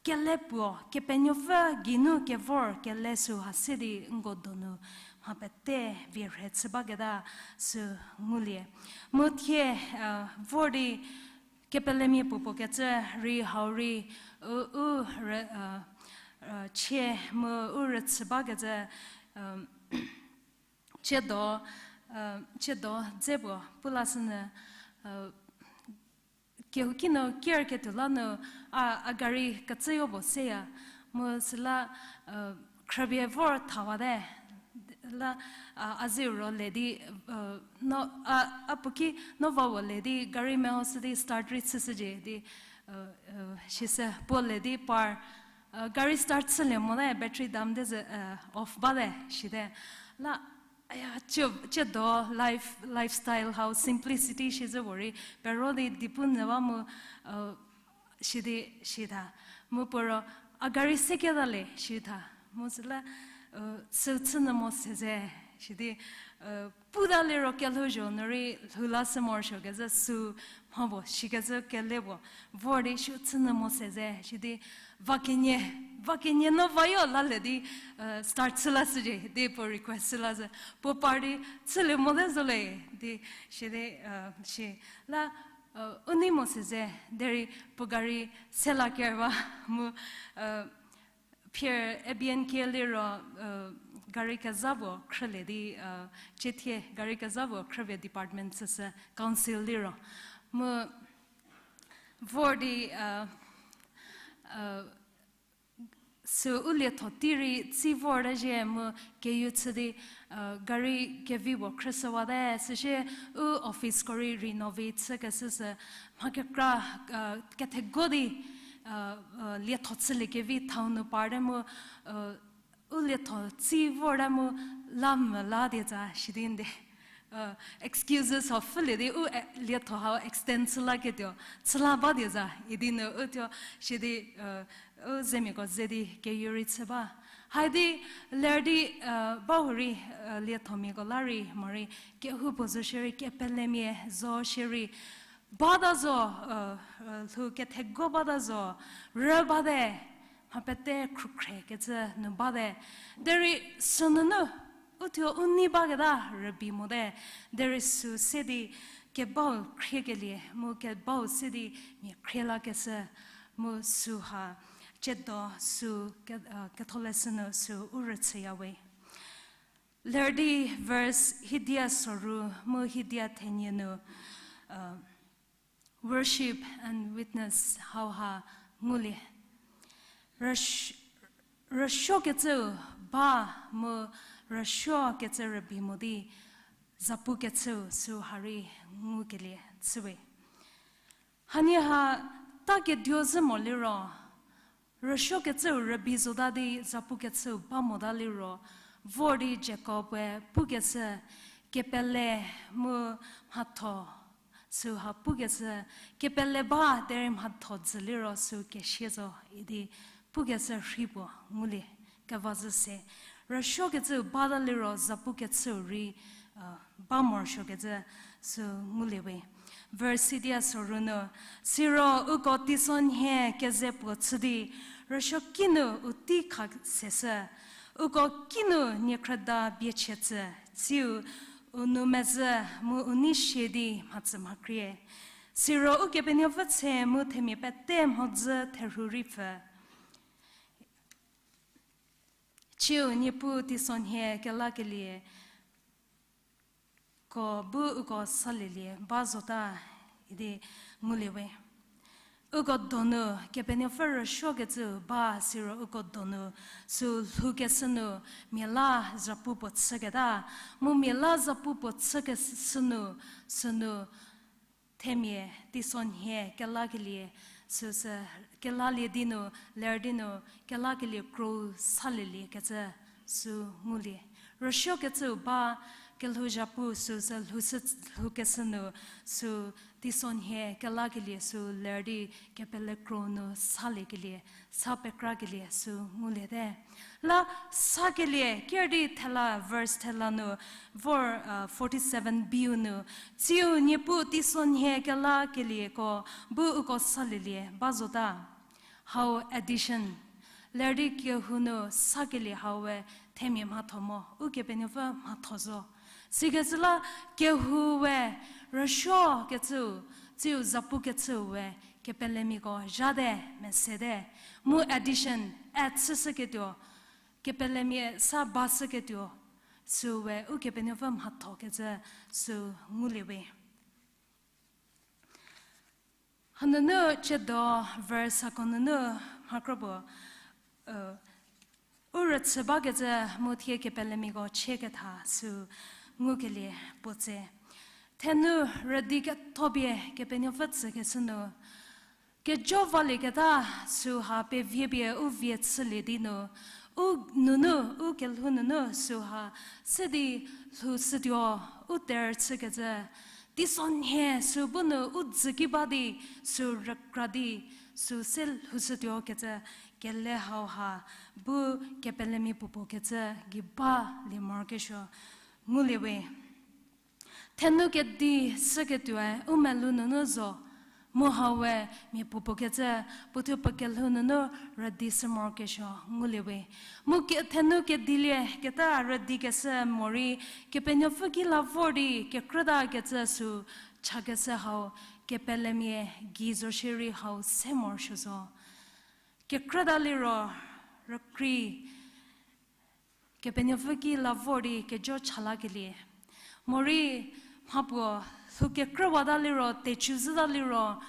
kele puo, Kepenuopfü geinu kevor kele sü ha se di nko donu mha pete vie rhe chü baketa sü ngulie. Mu thie, vor di kepelemia puo puo kecü rei hau rei, u, u, chie mu u rüchü bakecü, ciedo, ciedo dze puo pu lashünyü, kehouki nu ker ketuo la nu, a, a gari kecüyo puo seya, mu süla, khrüpie vor thawate, la, a, a zeu ro le di, no, a, a puo ki no va puo le di gari mehoshü di start rei chüshücie di, sisü puo le di par, gari start chülie mote, battery down di zü, off bate shite. La, aya, ciedo life, lifestyle hau simplicity shi zü puorei, petrol di dipu nyü ba mu, shi di shitha. Mu puo ro, a gari seketa le shitha. Mu süla, sü chünyü mo se ze, Sidi, puta liro kelhouzho nu rei lhou la sü morosuo kezhü sü mha puo, sikecü kele puo, vor di shu chünyü mo se ze, sidi, va kenie, va kenie no vayo la le di, start chü la shücie, di puo request chü la zhü, puo par di, chülie mote zo le, di, sidi, si, la, u nei mo se ze, derei puo gari se la ker ba, mu, phier A B N K liro, gari kezha puo khrülie di, ciethie gari kezha puo khrüpie department süsü council liro. Mu vor di, sü u lietho tei rei tsi vorta zhie mu keyu chü di, gari kevi puo khrüshüwate, süsie u officeko rei renovate chükeshü sü mha kekra, kethego di, lietho chüliekevi thau nu parte mu, u lietho tsi vorta mu la mvü la die za sidi nde. Excuses hau pfhülie di u, lietho hau extend chü laketuo, chü la ba die za idi nu u tuo sidi, u zemiako ze di keyu rei chü ba. Haidi ler di, bahurei, liethomiako la rei morei kehoupuo zo shierei, kepelemia zo shierei, bata zo, lhou kethego bata zo, rü bate, mha pete khrükhrekecü nu bate. Derei sünunu, u thuo u nei baketa rübei mote. Derei sü se di kebau khriekelie mu kebau se di mia khrie lakeshü, mu süha ciedo sü ke-, ketholeshü nu sü u rüchüya we. Ler di verse hidia soru mu hidia thenie nu, worship and witness hauha ngulie. Rüsuokecüu ba mu rüsuokecü rübei mo di zapukecüu süha rei ngukelie chüwe. Hanie ha ta keduo zhü mo liro, rüsuokecüu rübei zota di zapukecüu ba mota liro, vor di Jakob-e pukeshü kepele mu mhatho süha pukeshü, kepele ba derei mhatho dzü liro sü kesia zo idi pukeshü rhei puo ngulie keva zhü se. Rüsuokecüu bata liro zapukecüu rei ba morosuokecü sü ngulie we. Verse hidia soru nu, siro uko teisonhie keze puo chü di, rüsuo kinu u tei kha seshü, uko kinu niekhrüda biechie tsü, tsiu u nou mezhü mu u nei sie di mhatsü mhakrie. Siro Ukepenuopfü tse mu themia pete mhodzü therhu rei pfü. Tsiu Niepuu teisonhie kelakelie ko bu uko salielie ba zota idi ngulie we. Uko donu Kepenuopfü rüsuokecüu ba siro uko donu sü lhoukeshü nu mia la zapu puo chüketa, mu mia la zapu puo chükeshü nu sünu themia teisonhie kelakelie, süsü kelalie di nu, ler di nu, kelakelie kro salielie kecü sü ngulie. Rüsuokecüu ba kelhou zapu süsü lhou sü, lhoukeshü nu sü teisonhie kelakelie sü ler di kepele kro nu saliekelie, sa pekrakelie sü nguliete. La sakelie ker di thela verse thela nu vor, forty-seven b-u nu, tsiu Niepuu teisonhie kelakelieko bu uko salielie ba zota. Hau addition. Ler di kehou nu sakelie hau we themia mhatho mo, Ukepenuopfü mhatho zo. Sikecü la kehou we rüsuokecüu, tsiu zapukecüu we kepelemiako zhate, mesete. Mu addition, add chüshüketuo, kepelemia sa bashüketuo, sü we Ukepenuopfü mhathokecü sü ngulie we. Hanunu chiedo verse hako nunu mha kro puo, u rüchü bakecü mu thie kepelemiako chieketha sü ngukelie puo tse. Thenu rüdi kethopie Kepenuopfü tsükeshü nu, kejo valieketa süha pevie pie u vie chülie di nu, u nunu, u kelhou nunu süha se di lhoushütuo, u terhü chükecü, teisonhie sü bu nu u dzüki ba di, sü rükra di, sü se lhoushütuo kecü, kele hauha, bu kepelemia puopuo kecü gei balie morokesuo. Ngulie we. Thenu kedi süketuoe u melou nunu zo, mu hau we mia puopuo kecü, puothuo puo kelhou nunu rüdi sü morokesuo ngulie we. Mu ke-, thenu kedilie keta rüdi keshü morei, Kepenuopfü ki la vor di kekrüta kecü sü chakeshü hau, kepelemia gei zo shierei hau se morosuo zo. Kekrüta liro rükrei, Kepenuopfü ki la vor di kejo cha lakelie. Morei mhapuo lhou kekrüwata liro, tecü zhüta liro,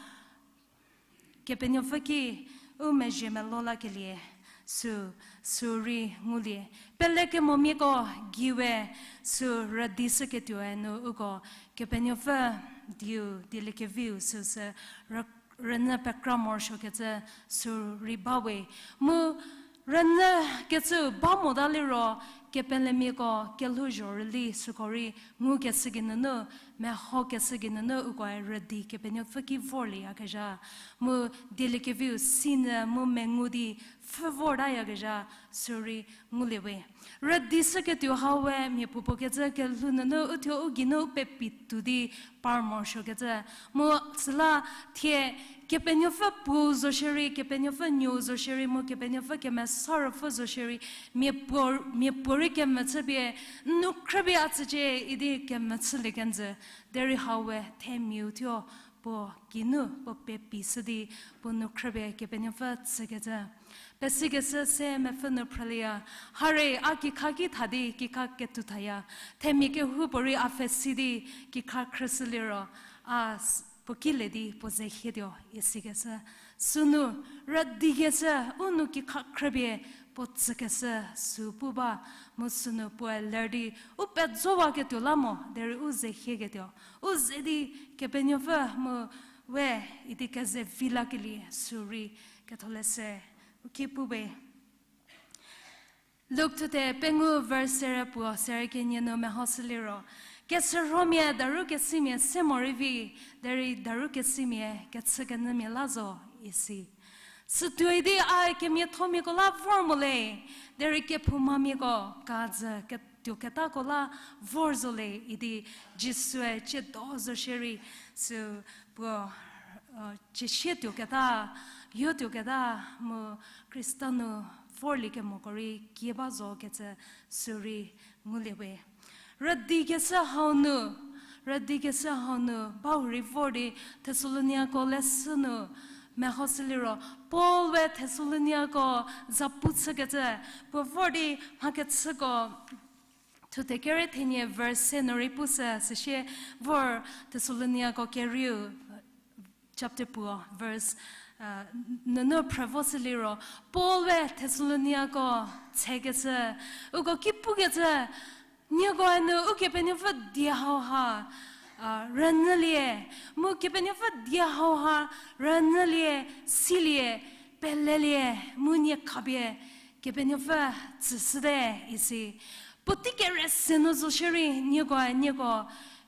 Kepenuopfü ki u mezhie melo lakelie, sü, sü rei ngulie. Pelekemomiako gei we sü rüdi süketuoe nu uko Kepenuopfü dieu dieliekeviu süsü rü-, rünyü pekra morosuo kecü sü rei ba we. Mu rünyü kecü ba mota liro, kepelemiako kelhou zho rüli süko rei ngukeshü geinunu, mehokeshü geinunu ukoe rüdi Kepenuopfü ki vorlieyakezha. Mu dieliekeviu sinyü mu mengu di pfhü vortayakezha, sü rei ngulie we. Rüdi süketuo hau we mia puopuo kecü kelhou nunu uthuo u geinu u pepi tuo di par morosuo kecü. Mu süla thie Kepenuopfü puo zo shierei, Kepenuopfü nuo zo shierei, mu Kepenuopfü Kemesa Ruopfü zo shierei, mia puo, mia puorei kemvü chüpie, n nou khrüpie a tsücie idi kemvü chülie kenjü. Derei hau we themiau thuo puo geinu puo pepi shü di, puo nou khrüpie Kepenuopfü tsükecü. Pesikeshü se mepfü nu phrülieya, hare a kikha ki tha di kikha ketuo thaya, themia kehoupuorei a pfhesi di kikha khrüshü liro, a s-, puo ki le di puo ze hietuo isikeshü. Sünu rüdikeshü, u nou kikha khrüpie puo tsükeshü sü pu ba, mu sünu puoe ler di u pejowaketuo la mo, derei u ze hieketuo. U ze di Kepenuopfü mu we idi keze vi lakelie sü rei ketholeshü u ki pu we. Luk thuthe pengou verse sere puo sere kenie nu mehoshü liro, kesürhomia daru kesimia se morei vi, derei daru kesimia kechükenyümia la zo, isi. Sütuoi di a kemiathomiako la vor mo le, derei kephoumamiako kazü ke-, tuoketako la vor zo le idi Jisue tsiedo zo shierei sü puo, uh, tsiesie tuoketa, yo tuoketa mu Khrista nu vorliekemoko rei kie ba zo kecü sü rei ngulie we. Rüdikeshü hau nu, rüdikeshü hau nu bahurei vor di Thesaloniako leshü nu mehoshü liro, Paul we Thesaloniako zapu chükecü, puo vor di mha kechüko, thuthe kere thenie verse se nu rei pushü, süsie vor Thesaloniako kerieu chapter puo verse, uh, nunu phrü voshü liro, Paul we Thesaloniako tshekeshü, uko ki pukecü, niekoe nu Ukepenuopfü die hauha, uh, rünyülie, mu Kepenuopfü die hauha rünyülie, silie, pelelie, mu nie khapie Kepenuopfü tsüshüte isi. Puotei kere se nu zo shierei niekoe nieko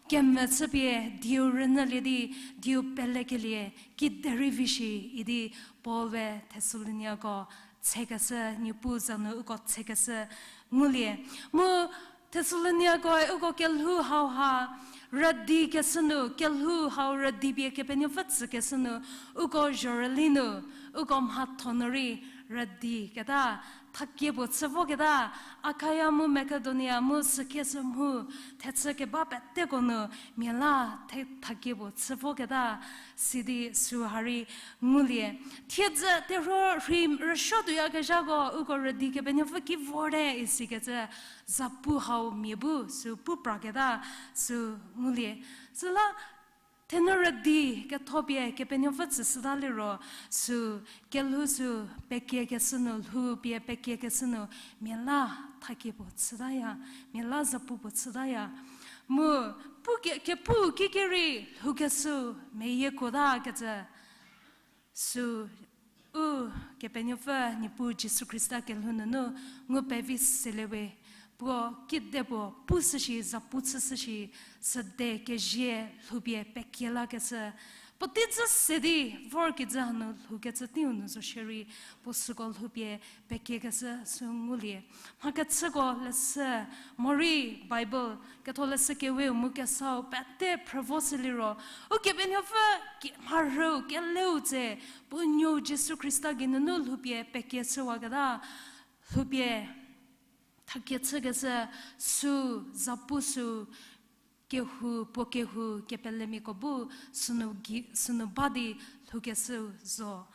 kemvü chüpie dieu rünyülie di, dieu pelekelie kiderei vi shi idi Paul we Thesaloniako tshekeshü, Niepuu za nu uko tshekeshü ngulie. Mu Thesaloniakoe uko kelhou hauha rüdikeshü nu, kelhou hau rüdipie Kepenuopfü tsükeshü nu, uko zhorüli nu, uko mhatho nu rei rüdiketa, thakie puo chü voketa, Akaya mu Makedonia mu sükieshü mhu thechü keba peteko nu mia la the-, thakie puo chü voketa, sidi süha rei ngulie. Thiedzü terhuo rhei rüsuo tuoyakezhako uko rüdi Kepenuopfü ki vorte isikecü zapu hau mia bu sü pu praketa sü ngulie. Süla thenu rüdi kethopie Kepenuopfü tsüshüta liro, sü kelhou sü pekiekeshü nu, lhou pie pekiekeshü nu, mia la thakie puo chütaya, mia la zapu puo chütaya. Mu pu ke-, kepu kikerei lhoukeshü meyiekuotakecü sü u Kepenuopfü Niepuu Jisu Khrista kelhou nunu ngu pevi selie we, puo kedipuo pushü shi, zapu chüshü shi, süde kezie lhoupie pekie lakeshü Puotei dzü se di vorkecü hanu lhoukecü teiu nu zo shierei, puo süko lhoupie pekiekecü sü ngulie. Mhakechüko leshü, morei Bible, Ketholeshü Keweu mu kesau pete phrüvo süliro, Ukepenuopfü ki-, mharhüu keleu tse, puo nuou Jisu Khrista geinunu lhoupie pekie chüwaketa, lhoupie thakie chükecü sü, zapu sü, kehou, puo kehou kepelemiako bu sünu gi-, sünu ba di lhoukeshüu zo.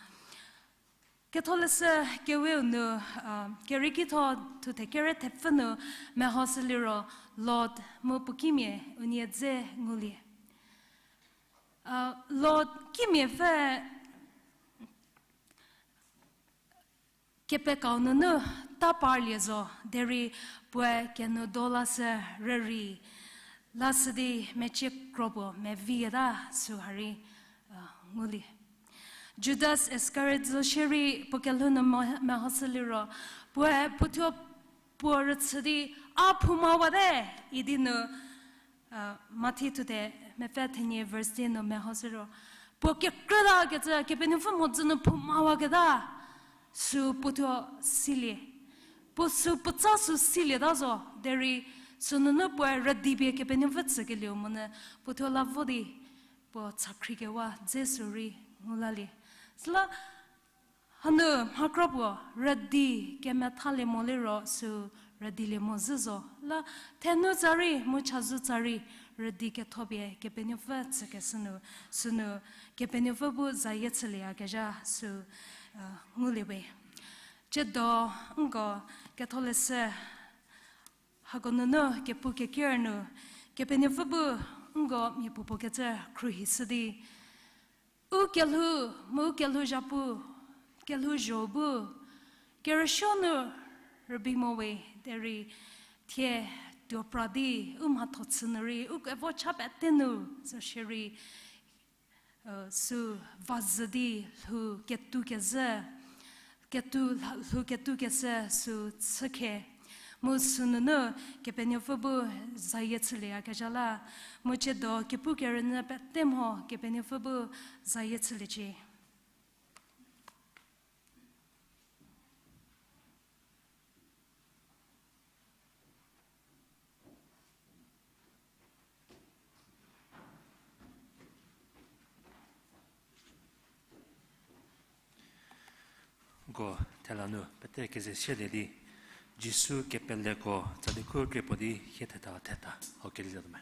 Ketholeshü Keweu nu, a, Kerieki tho thuthe kere thepfü nu mehoshü liro Lot mu puo kimia unie dze ngulie. A, Lot kimiapfü kepekau nunu ta parlie zo, derei puoe kenu do lashü rürei, lashü di mecie kro puo meviketa sü hari, a, ngulie. Judas Iskariot zo shierei puo kelhou nu mo-, mehoshü liro, puoe puothuo puo rüchü di, A phoumawate, idi nu, a, Mathi thuthe mepfü thenie verse ten nu mehoshü ro, puo kekrütakecü Kepenuopfü mhodzü nu phoumawaketa, sü puothuo silie. Puo sü puotsa sü silieta zo, derei sünunu puoe rüdipie Kepenuopfü tsükelieu monyü puothuo la vo di puo chakhrikewa dze sü rei ngu lalie. Süla hanu mhakro puo rüdi kemethalie mo liro sü rüdilie mo zhü zo. La thenu tsa rei mu chazou tsa rei rüdi kethopie Kepenuopfü tsükeshü nu, sünu Kepenuopfü bu zayie chülieyakezha sü, a, ngulie we. Tsiedo nko Ketholeshü hako nunu kepu keker nu, Kepenuopfü bu nko miapuopuo kecü khruohishü di, u kelhou, mu u kelhou zhapu, kelhou zho bu, kerüsuo nu rübei mo we, derei thie tuopra di, u mhatho chü nu rei, u kevo cha pete nu, zo shierei, sü vazhü di lhou ketukezhü, ketu, lhou ketukeshü sü chükhe. Mu sünunu Kepenuopfü bu zayie chülieyakezha la, mu tsiedo kepu kerünyü pete mho Kepenuopfü bu zayie chüliecie. Ko thela nu pete keze sielie di, Jisu kepeleko tsali khu krie puo di hie theta theta, hau keliza tuo me.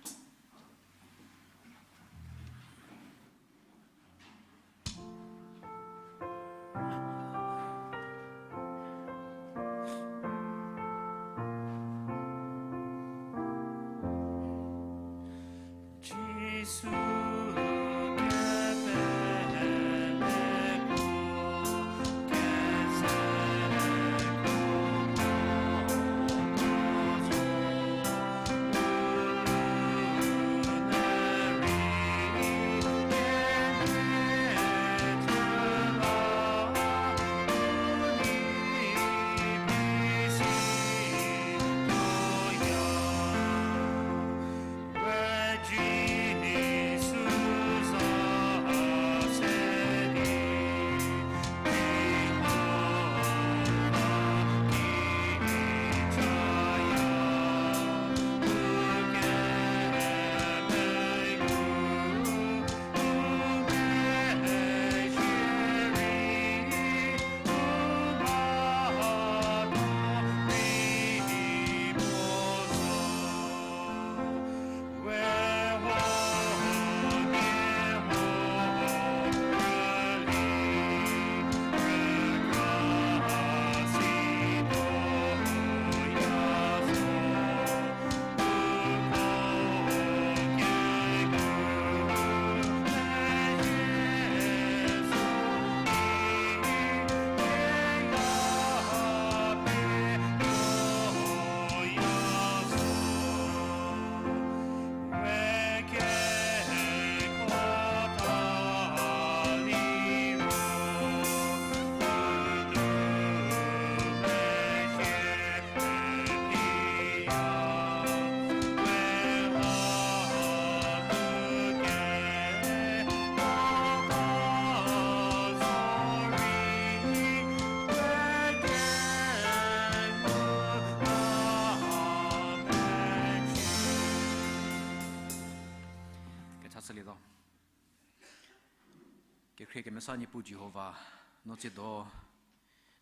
Khrie kemesa Niepuu Jihova, no tsiedo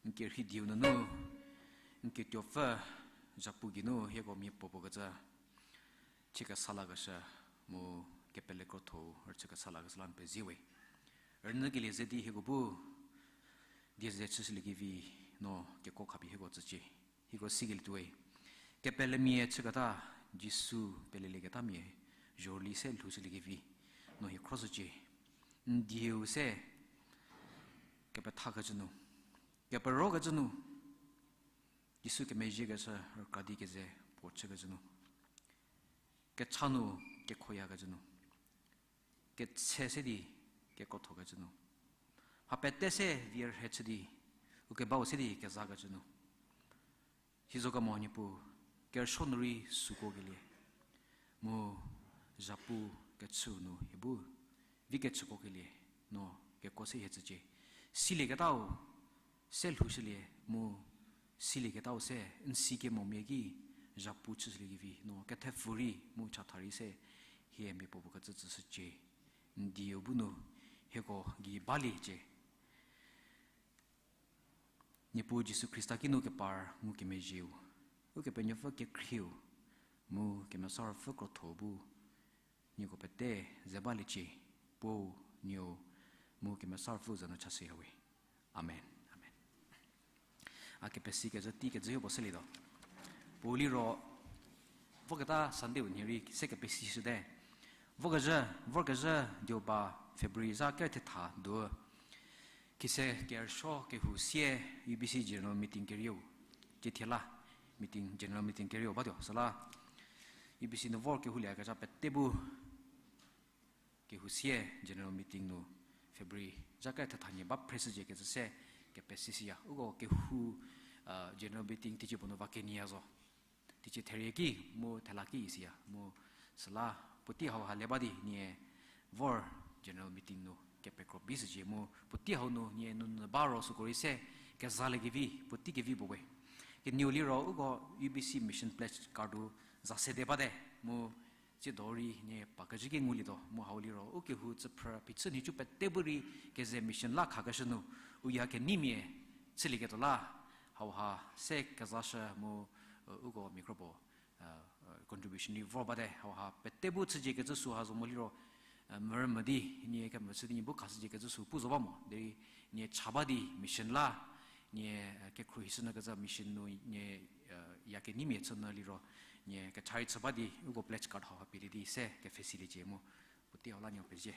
n kerhei dieu nunu, n ketuopfü zhapu geinu hieko mia puopuo kecü chü kesa lakeshü mu kepele krotho-u rüchü kesa lakeshü la n pezie we. Rünyükelie ze di hieko bu die ze chüshüliekevi no kekuo khapie hieko tsücie. Hieko sikelietuo we. Kepelemia chüketa, Jisu pelelieketamia zhorüli se lhoushüliekevi no hie khroshücie. N dieu se kepethakecü nu, keperokecü nu, Jisu kemezhiekeshü rükra di keze puo chükecü nu, kecha nu kekhoyakecü nu, ketse se di kekrothokecü nu, mha pete se vie rhe chü di, u kebau se di kezakecü nu, sizokemo Niepuu, kerüsuo nu rei süko kelie, mu zhapu kechü nu hie bu vi kechüko kelie no kekuo se hie tsücie. Silieketau se lhoushülie mu silieketau se n si kemomia ki zhapu chüshüliekevi no kethepfü rei mu chatha rei se hie mia puopuo kecü tsüshücie. N dieu bu nu hieko gei baliecie. Niepuu Jisu Khrista kinu kepar ngukemezhieu, Ukepenuopfü kekhrieu, mu Kemesa Ruopfü krotho bu nieko pete ze baliecie, Puo, Nuou, mu Kemesa Ruopfü za nu chashüya we. Amen. Amen. A kepesikecü tei kecü yopuo sülietuo. Puou liro, voketa Sunday-u nhie rei se kepesishüte. Vokezhü, vorkezhü dioba February zha ker thetha do. Khise kerüsuo kehou sie U B C General Meeting kerieu. Ciethie la meeting, General Meeting kerieu batuo. Süla U B C nu vor kehoulie kezha pete bu kehou sie General Meeting nu February zha ker thetha nhie ba phreshücie kecü se kepesishüya. Uko kehou, General Meeting teicie puo nu va keniya zo. Teicie therie ki mu thela ki isiya mu süla puotei hauha le ba di nie vor General Meeting nu kepekro bishücie mu puotei hau nu nie nunu ba ro süko rei se kezaliekevi puotei kevi puo we. Kenieu liro uko U B C Mission Pledge card-u za sede bate mu tsiedo rei nie pa kezhü ki ngulietuo mu hau liro u kehou tsüphrü phichü nhicu pete bu rei keze mission la khakeshü nu u ya keneimia chülieketuo la hauha se kezashü mu, uko mia kropuo contribution rei vor bate hauha pete bu chücie kecü sü ha zo mo liro, mürümü di nie kemvü chü di nie bu khashücie kecü sü pu zo ba mo derei nie cha ba di mission la nie kekhruohishünyü kecü mission nu nie ya keneimia chünyü liro nie kecha rei chü ba di uko pledge card hauha pielie di se kepfhesiliecie mu puotei hau la nie pezie.